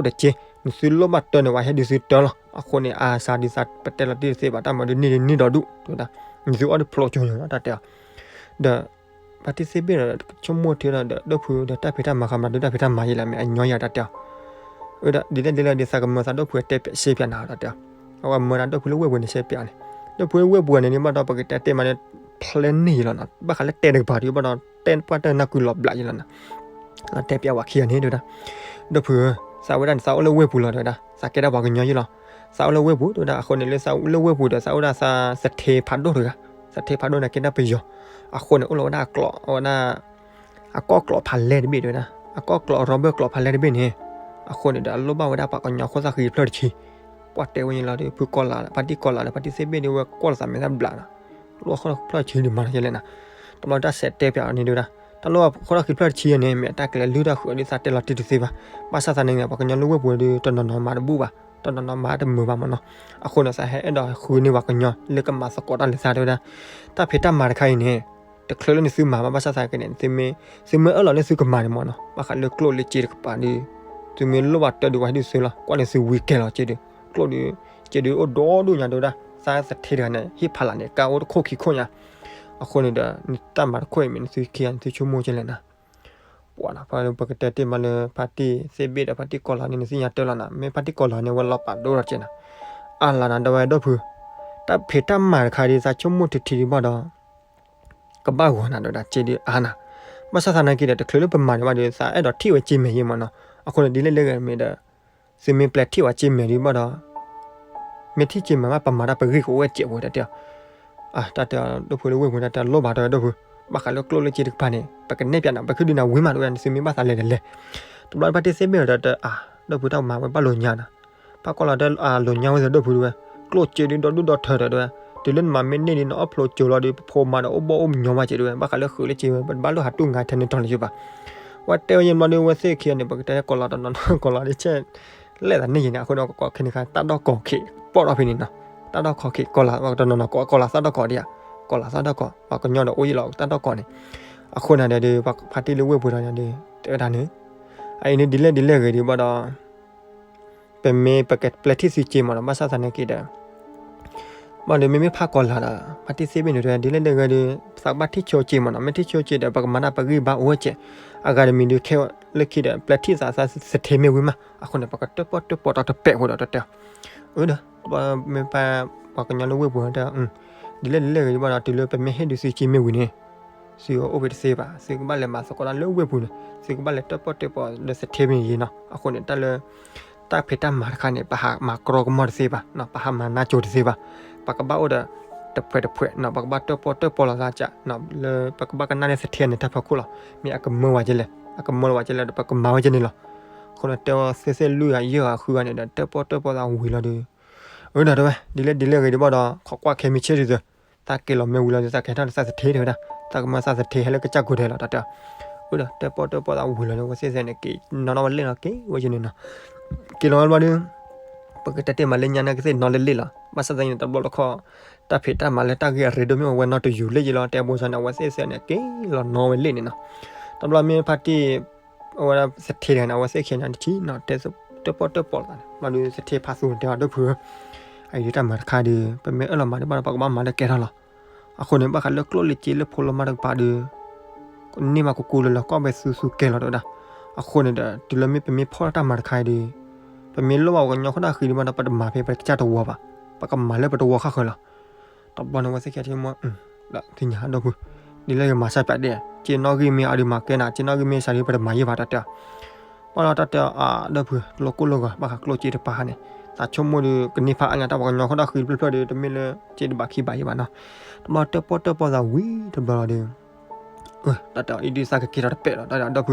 ဒီးကျိၣ်ဒီးစ့ နသုလိၣ်ဘၣ်တၢ်န့ၣ် ပှၤဟ့ၣ်ဒုးသုတၢ်လီၤ, အဃိန့ၣ် အါစါဒ်သးပတဲလီၤတံၢ်တသ့ဘၣ် တၢ်မၤဒုးန့ၢ်ဒုးန့ၢ်ဒီးဒူၣ် တဲဝဲဒၣ်, နသုအီၣ်ဒုးဖျိကၠိညါ တၢ်တဲအီၤ, ဒီး ဖါတံၢ်သ့ၣ်ဘ့ၣ်ဒီး ဆိကမိၣ်ထံဒီး ဒိၣ်ဖုဒီးတၢ်ဖံးတၢ်မၤဃးမၤဒုးတၢ်ဖံးတၢ်မၤယဲၢ်လီၤ မ့ၢ်အညီယၤ တၢ်တဲအီၤ, ဒ်လဲၣ်ဒ်လဲၣ်ဒ်သးကမၢသးဒိၣ်ဖုတဲပၠးရှဲပၠးနၤ တၢ်တဲအီၤ, အဝဲမၢဒၣ်ဒိၣ်ဖုလၢဝ့ၢ်ပူၤန့ၣ်ရှဲပၠးန့ၣ်, ဒိၣ်ဖုလၢဝ့ၢ်ပူၤန့ၣ်န့ၣ် ဘၣ်ဒီးပကတဲတ့ၢ်မးန့ၣ် ဖျဲန့ၢ်ယဲၢ်လီၤနီၤ, ဘၣ်ဃးလၢတဲတကပၤဒီး ဘၣ်ဒီးတဲပှၢ်တၢ်နၢ်ကုလီၤဘျး ယဲၢ်လီၤနီၤ, လီၤတဲပၠးဝဲခံဂၤန့ၣ် တဲဝဲဒၣ်, ဒိၣ်ဖုဧၢ, သးဝဲဒၣ်န့ၣ် သးအိၣ်လၢဝ့ၢ်ပူၤလီၤ တဲဝဲဒၣ်, သးကဲဒၣ်ပှၤကညီယဲၢ်လီၤ, သးအိၣ်လၢဝ့ၢ်ပူၤ တဲဝဲဒၣ်, အဃိန့ၣ်လၢသးလၢဝ့ၢ်ပူၤဒီး သးအိၣ်ဒၣ်သးသထ့ဖးဒိၣ်တဂၤ, သထ့ဖးဒိၣ်န့ၣ် ကဲဒၣ်ပယီၤ, အဃိန့ၣ် အိၣ်လီၤဝဲဒၣ်အကျိး အဝဲဒၣ် အကီၢ်ကျိးဖးလဲၢ်တဘ့ၣ် တဲဝဲဒၣ်, အကီၢ်ကျိး rubber ကျိးဖးလဲၢ်တဘ့ၣ်န့ၣ်, အဃိန့ၣ်ဒီး အလိၣ်ဘၣ်ဝဲဒၣ်ပှၤကညီဃိသၣ်ဃံဖျၢၣ်တဆံ, ပှၤတဲဝဲန့ၣ်လီၤဒီး ဖုကီလး ဖါတံၢ်ကီလးဒီး ဖါတံၢ်သ့ၣ်ဘ့ၣ်ဒီး ဝဲကွၢ်လီၤသးမဲာ်သၣ်ဘျးနီၤ, လိၣ်ဃိသၣ်ဃံဖျၢၣ်တဆံဒုးမၤတၢ်ယဲၢ်လဲၣ်နီၤ, တဘျီတၢ်စဲးတဲပၠးအီၤန့ၣ် တဲဝဲဒၣ်, တၢ်လိၣ်ဃိသၣ်ဃံဖျၢၣ်တဆံယဲၢ်န့ၣ် မ့ၢ်အတၢ်ကလဲၤလုၢ်တၢ်ဃုာ်အီၤဒီး သးတဲလီၤတံၢ်တသ့ဘၣ်, ဘၣ်ဆၣ်သနာ်က့န့ၣ် ပှၤကညီလၢဝ့ၢ်ပူၤဒီး တနီၤနီၤမၤတဘူၣ်ဘၣ်, တနီၤနီၤမၤတမုာ်ဘၣ်မ့ၢ်နီၤ, အဃိန့ၣ် သးဟဲအဲၣ်ဒိးဃုန့ၢ်ပှၤကညီလၢကမၤသကိးတၢ်လၢသး တဲဝဲဒၣ်, တၢ်ဖံးတၢ်မၤတခါအံၤန့ၣ် တချုးလၢနသုမၤဘၣ် ဘၣ်ဆၣ်သနာ်က့န့ၣ် သုမ့ၢ်အၢၣ်လီၤလၢသုကမၤန့ၣ်မ့ၢ်နီၤ, ဘၣ်ဃးလၢကျိၣ်လၢစ့တကပၤဒီး သုမ့ၢ်လိၣ်ဘၣ်တၢ်ဒီး ပှၤဟ့ၣ်ဒုးသုလီၤ, ကွၢ်ဒီးသုဝံၤကဲလီၤစ့ဒီး ကျိၣ်ဒီး စ့ဒီးအိၣ်ဒီဒူၣ်ညါ တဲဝဲဒၣ်, သးသထ့တဂၤန့ၣ် ဟ့ၣ်ဖးလၢ်န့ၣ် ကါအိၣ်တခိၣ်ခံခိၣ်ညါ, အဃိန့ၣ်ဒီး နတၢ်မၤတခိၣ်အံၤမ့ၢ်နသုခံဂၤန့ၣ် သုဆိကမိၣ်ကဲလဲၣ်နီၤ, ပှၤနီၤ ပကတဲတ့ၢ်မးလၢ ဖါတံၢ်သ့ၣ်ဘ့ၣ်ဒီး ဖါတံၢ်ကီလးန့ၣ် နသ့ၣ်ညါတၢ်လီၤနီၤ, မ့ၢ်ဖါတံၢ်ကီလးန့ၣ် ဝဲလီၤပာ်ဒိၣ်ထီၣ်ကဲနီၤ, အါလီၤနီၤ ဒီးဝဲဒိၣ်ဖု တၢ်ဖံးတၢ်မၤတခါဒီး သးဆိကမိၣ်ထံထံဒံးဘၣ်ဒီး ကဘၣ်ဂီၤနၤ တဲဝဲဒၣ်, စ့ဒီးအါနၤ, ဘၣ်ဆၣ်သနာ်က့ဒီး တချုးလၢပမၤန့ၣ်ဘၣ်ဒီး သးအဲၣ်ဒိးထံၣ်ဝဲစ့မဲာ်ယဲၢ်မ့ၢ်နီၤ, အဃိန့ၣ် ဒ်လဲၣ်ဒ်လဲၣ်ဂ့ၤမ့ၢ်ဒီး သုမ့ၢ်ပျဲထံၣ်ဝဲစ့မဲာ်ဒံးဘၣ်ဒီး မ့ၢ်ထံၣ်စ့မဲာ်မး ပမၤတၢ်ပဂ့ၢ်ကအိၣ်ဝဲစဲးဖိ တၢ်တဲအီၤ, တၢ်တဲအီၤ ဒိၣ်ဖုလၢဝ့ၢ်ပူၤ တၢ်တဲအီၤ လိၣ်ဘၣ် တဲဝဲဒိၣ်ဖု, ဘၣ်ဃးလၢကျိၣ်လၢစ့တကပၤန့ၣ် ပကနဲၣ်ပၠးနၤ ပကဒုးနၤဝံၤမး တဲဝဲဒၣ်, သုမ့ၢ်ဘၣ်သးလဲၤဒီးလဲၤ, တဘျီဖါတံၢ်သ့ၣ်ဘ့ၣ်ဒီး တဲအါ ဒိၣ်ဖု တၢ်မၤဝဲဘၣ်လိာ်ညါနီၤ, ဖါကီလးတဲအါ လိာ်ညါဝဲသ့ၣ် ဒိၣ်ဖုတဲဝဲ, ကျိၣ်စ့ဒုးဒီဒူၣ်ဒီထၢ တဲဝဲ, တုၤလၢနမၤမ့ၢ်န့ၢ်ဒံး နအီၣ်ဖျိကၠိလီၤဒီး ပဖိမါဒီးအိၣ်ဘီၣ်အိၣ်ညီဘၣ်စ့တဲဝဲ, ဘၣ်ဃးလၢဃုာ်လၢစ့ဝဲ ပတဘၣ်လိၣ်ဟးတူၢ်ငါထဲန့ၣ်တီၤလၢၤဘၣ် ဝဲတဲဝဲယဲၢ်ဘျီဒီး ဝဲသ့ၣ်ခံဂၤန့ၣ် ပကတဲကီလးတနီၤနီၤ ကီလးဒ်ဆဲး လဲၣ်သးန့ၣ်ယဲၢ်န့ၣ် အဃိန့ၣ် ကကိးခဲန့ၣ်ခါ တၢ်ဒီၣ်ကီၢ်ခံး ပိာ်ထီၣ်ဖဲန့ၣ်နီၤ, တၢ်ဒီၣ်ကီၢ်ခံး ကီလး ပှၤတနီၤနီၤကိးကီလးသၣ်ဒီၣ်ကီၢ်ဒံးဧါ, ကီလးသၣ်ဒီၣ်ကီၢ် ပှၤကညီဒီးအိၣ်ယဲၢ်လီၤ တၢ်ဒီၣ်ကီၢ်န့ၣ်, အဃိန့ၣ်ဒီး ဖါတံၢ်လၢဝ့ၢ်ပူၤဒီးန့ၣ် တဲဝဲဒၣ်န့ၣ်, အအံၤန့ၣ်ဒ်လဲၣ်ဒ်လဲၣ်ဂ့ၤဒံးဘၣ်ဒီး ပမ့ၢ်ပကပျဲထံၣ်သုစ့မ့ၢ်နီၤ ဘၣ်ဆၣ်သနာ်က့ဒီး ဘၣ်ဒီးမ့မ့ၢ်ဖါကီလးဒီး ဖါတံၢ်သ့ၣ်ဘ့ၣ်န့ၣ်တဲ ဒ်လဲၣ်ဒ်လဲၣ်ဂ့ၤဒီး သးကဘၣ်ထံၣ်ဆိစ့မ့ၢ်နီၤ, မ့ၢ်ထံၣ်ဆိစ့ဒီး ပကမၤတၢ်ပဂံၢ်ဘါအိၣ်ဝဲစဲး, အဂၤတမံၤဒုးခဲလၢခံဒီး ပျဲထံၣ်သးသထ့မ့ၢ်ဝံၤမး, အဃိန့ၣ် ပကတၢၣ်ပီၣ်တၢၣ်ပီၣ်တၢ်တပဲာ်ဃိဒီးတတဲ, အဒီး မ့ၢ်ပှၤကညီလၢဝ့ၢ်ပူၤတဲ ဒ်လဲၣ်ဒ်လဲၣ်ဂ့ၤဒံးဘၣ်ဒီး တုၤလၢပမ့ၢ်ဟ့ၣ်ဒုးသုစ့မ့ၢ်ဝံၤန့ၣ် သုအိၣ်ဖဲတသ့ဘၣ်, သုကဘၣ်လဲၤမၤသကိးတၢ်လၢဝ့ၢ်ပူၤန့ၣ်, သုကဘၣ်လဲၤတၢၣ်ပီၣ်တၢၣ်ပီၣ်လၢသထ့ဖဲန့ၣ်ယ့ၣ်နီၤ. အဃိန့ၣ် တၢ်လၢ တၢ်ဖံးတၢ်မၤတခါန့ၣ် ပဟးမၤကြီကမီၣ်တသ့ဘၣ်, ပဟးမၤနါကိၤတသ့ဘၣ်. ပကဘၣ်အိၣ်ဒီးတဖှဲးတဖှဲးနီၤ, ပကဘၣ်တၢၣ်ပီၣ်တၢၣ်ပီၣ်လီၤသးကးနီၤ, လၢပကဘၣ်ကနၣ်န့ၢ်သထ့န့ၣ်တၢ်ဖီခိၣ်လီၤ. မ့ၢ်အကမၢဝဲကဲလဲၣ်, အကမၢလီၤဝဲကဲလဲၣ်ဒီး ပကမၤဝဲကဲန့ၣ်လီၤ. အဃိန့ၣ် တဲဝဲသ့ၣ်သ့ၣ်လွံၢ်ဂၤယဲၢ်ဂၤဃုဂၤန့ၣ်ဒီး တၢၣ်ပီၣ်တၢၣ်ပီၣ်သးဝံၤလီၤဒီး အၢ ဒီးတဲဝဲ ဒ်လဲၣ်ဒ်လဲၣ်ဂ့ၤဒံးဘၣ်ဒီး ခိးကွၢ်ခဲမုၢ်ဆ့ၣ်ဒ်သိး သးကဲလီၤမ့ၢ်ဝံၤလီၤဒီး သးကဟဲထီၣ်ဒီးသးသထ့တဲဝဲဒၣ်, သးကမၢသးသထ့ဟဲလၢကစၢ်ကိၤဒဲးလီၤ တၢ်တဲ. အၢ ဒီးတၢၣ်ပီၣ်တၢၣ်ပီၣ်သးဝံၤလီၤဒီး အဝဲသ့ၣ်သ့ၣ်န့ၣ် က့ၤနီၣ်ထီၣ်ဝဲလ့ၣ်လီၤ က့ၤဝဲကဲန့ၣ်နီၤ. က့ၤလီၤဝဲဘျီဒီး ပကတဲတ့ၢ်မးလၢညါန့ၣ်ကသ့ၣ်နီၣ်လၢလ့ၣ်လီၤ. ဘၣ်ဆၣ်သနာ်က့န့ၣ် တဘျီတခီၣ် တၢ်ဖံးတၢ်မၤလၢတၢ်ဂ့ၢ်အရ့ဒိၣ်မ့ၢ်ဝဲနီတယူၤလ့ၣ်ယ့ၣ်လီၤ တဲဘိစီန့ၣ် အဝဲသ့ၣ်သ့ၣ်န့ၣ် က့ၤလီၤနီၣ်ဝဲလ့ၣ်န့ၣ်နီၤ. တဘျီမ့ၢ်ဖါတံၢ် အဝဲဒၣ်သထ့တဂၤန့ၣ် အဝဲသ့ၣ်ခံဂၤန့ၣ် တထံၣ်နီၤ တဲတၢၣ်ပီၣ်တၢၣ်ပီၣ်လီၤသးန့ၣ် ဘျီဒီးသထ့ဖးသူန့ၣ် တဲအီၤ ဒီပုၢ်ဧၢ, အအံၤဒုးတၢ်မၤတခါဒီး ပမ့ၢ်အၢၣ်လီၤမၤဒံးဘၣ်ဒီး ပကဘၣ်မၤလၢကဲထီၣ်လီၤ. အဃိန့ၣ် ဘၣ်ဃးလၢကျိၣ်လၢစ့လၢဖိလၢမါတကပၤဒီး န့ၢ်မးကူကူလၢလၢ ကီၢ်ပဲာ်သူသူကဲလီၤတဲဝဲဒၣ်. အဃိန့ၣ်ဒီး တုၤလၢမ့ၢ်ပမ့ၢ်ဖီၣ်တၢ်မၤတခါအံၤဒီး ပမ့ၢ်လိၣ်ဘၣ်ပှၤကညီခိၣ်နၢ်ဃံဒံးဘၣ်ဒီး ပတမၤဖဲပကစၢ်တဝီဘၣ်, ပကမၤလၢပတဝီဃၣ်ဃၢၤလီၤ. တဘျီန့ၣ် အဝဲသ့ၣ်ခံဂၤတမ့ၢ် ဒီးသ့ၣ်ညါဒီပုၢ်, ဒ်လဲၣ်ဂ့ၤမၤစၢ်ပၠးဒဲး, စ့နီၣ်ဂံၢ်မ့ၢ်အီၤဒီးမၤကဲနၤ, စ့နီၣ်ဂံၢ်မ့ၢ်စးဒီး ပတမၤယံာ်ဘၣ် တၢ်တဲအီၤ. ဘၣ်ဒီးတၢ်တဲအီၤ ဒီပုၢ် လိၣ်ကိၣ်လိၣ်ဂီၤ ဘၣ်ဃးကျိၣ်စ့တပၤန့ၣ် သးဆိကမိၣ်ဒီး ကန့ၢ်ဖးအါညါတၢ်ပှၤကညီခိၣ်နၢ်ဃံတဖျၢၣ်ဖျၢၣ်ဒီး တမ့ၢ်လၢစ့တဘးခံဘးယံာ်ဘၣ်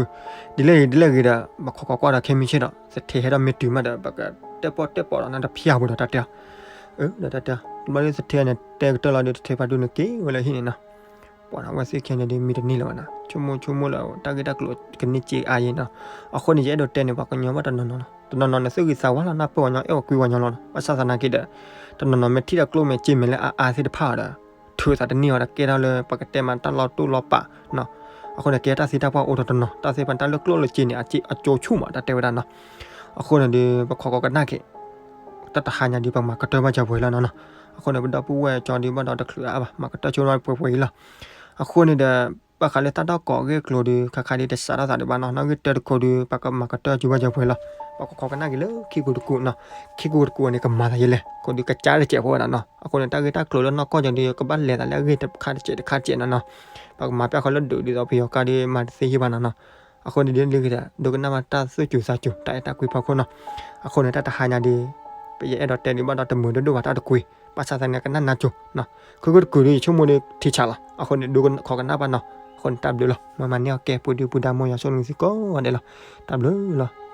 နီၤ. တဘျီတၢၣ်ပီၣ်တၢၣ်ပီၣ်သးဝံၤတဘျီလီၤဒီး တၢ်တဲအီၤ အံၤဒုးသးကက့ၤထီၣ်တပဲာ်လီၤ တၢ်တဲအီၤ ဒီပုၢ်, ဒ်လဲၣ်ဂ့ၤဒ်လဲၣ်ဂ့ၤဒီး ပခိးကွၢ်ကွၢ်ဒီးခဲမုၢ်ဆ့ၣ်ဒီး သထ့ဟဲထီၣ်မ့ၢ်တုၤမးဒီး ပကတၢၣ်ပီၣ်တၢၣ်ပီၣ်ဒီးနတဖၠၣ်ပူၤဒီး တၢ်တဲအီၤ. အၢ ဒီးတၢ်တဲအီၤ တဘျီဒီးသထ့န့ၣ် တဲကတၢၢ်လီၤဒီး သထ့ဖးဒိၣ်န့ၣ်က့ၤဝဲလၢဟံၣ်န့ၣ်နီၤ. ပှၤန့ၣ် အဝဲသ့ၣ်ခံဂၤန့ၣ်ဒီး မံတန့ၢ်လၢၤဘၣ်နီၤ, ဆိကမိၣ်ဆိကမိၣ်လၢတၢ်ဂ့ၢ်တၢ်ကျိၤကန့ၢ်စ့အါယံာ်နီၤ. အဃိန့ၣ် ယအဲၣ်ဒိးတဲန့ၣ် ပှၤကညီဘၣ်တနီၤနီၤလီၤ, တနီၤနီၤန့ၣ် သူၣ်ဂ့ၤသးဝါလီၤ နၢ်ပၢၢ်ပှၤကညီ အဲၣ်ပှၤကွံပှၤကညီလီၤ. ဘၣ်ဆၣ်သနာ်က့ဒီး တနီၤနီၤမ့ၢ်ထံၣ်ဒီးကျိၣ်မ့ၢ်စ့မ့ၢ်လၢအအါသ့ၣ်တဖၣ်ဒီး ထုးသးတန့ၢ်အီၤဒီး ကဲထီၣ်လၢပကတဲမးတၢ်လီၢ်တိၢ်လီၢ်ပာ်နီၤ. အဃိန့ၣ် ကဲတၢ်သံတၢ်ပှၢ်အိၣ်ဒီးတနီၤ, တၢ်သ့ၣ်တဖၣ်န့ၣ် တၢ်လၢကျိၣ်လၢစ့န့ၣ် အစ့အကၠိဆူၣ်မး တၢ်တဲဝဲဒၣ်နီၤ. အဃိန့ၣ်ဒီး ပခိးကီးကနၣ်က့ၤ တၢ်တဟါညါဒီး ပမၤကတၢၢ်ဘၣ်စၢၤပှဲၤလီၤနီၤနီၤ. အဃိန့ၣ် ပဒီပုၢ်ဝဲၢ်ကၠီဒီး ဘၣ်ဒီးတချုးအါဘၣ် မၤကတၢၢ်ဆိပှဲၤပှဲၤအံၤလီၤ. အဃိန့ၣ်ဒီး ဘၣ်ဃးလၢတၢ်တီၢ်ကိးအဂ့ၢ်အကျိၤဒီး ခါခါဒီးတစးထီၣ်သးဒံးဘၣ်နီၤ, နီၣ်ဂံၢ်တၢတကိးဒီး ပကမၤကတၢၢ်ဆိဘၣ်စၢၤပှဲၤလီၤ. ပကခိးကနၣ်က့ၤလၢခံကိးတကိးနီၤ, ခံကိးတကိးန့ၣ် ကမၤသးယဲလဲၣ်, ကိးဒီးကစၢ်တစဲးဖိဝဲဒၣ်နီၤ. အဃိန့ၣ် တၢ်ဂ့ၢ်တၢ်ကျိၤလၢနီၢ်ကီၢ်ကၠီဒီး ကဘၣ်လဲၤသးလၢအဂ့ၢ်တခါတစဲးတခါတစဲးနီၤနီၤ. ပကမၤပျၢ်ဃီလၢဒုးဒ်သိးပယီၤကါဒီး မၤတသ့ဟံၣ်ဘၣ်နီၤနီၤ. အဃိန့ၣ်ဒ်လဲၣ်ဂ့ၤဒီး ဒိကနၣ်ဘၣ်တၢ်သူၣ်စူၤသးစူၤ တၢ်အဲၣ်တၢ်ကွံဖီခိၣ်နီၤ. အဃိန့ၣ် တၢ်တဟါညါဒီး ပယအဲၣ်ဒိးတဲဒံးဘၣ်ဒီး တမုာ်ဒိၣ်ဒိၣ်ဘၣ်တၢ်တကွံ, ဘၣ်ဆၣ်သနာ်က့ ကနၣ်နါစိၤနီၤ, ခုကတကုာ်ဒီး ယဆိကမိၣ်ဒီးထံဆးလီၤ. အဃိန့ၣ် ဒိကခိးကနၣ်ဘၣ်နီၤ. အဃိန့ၣ် တၢ်ဘျုးလီၤ. မ်မၤန့ၢ်အီၣ်ကဲ ပူၤဒုပူၤဒါ မ်ယွၤဆိၣ်ဂ့ၤသုကိးဂၤဒဲးလီၤ. တၢ်ဘျုးလီၤ.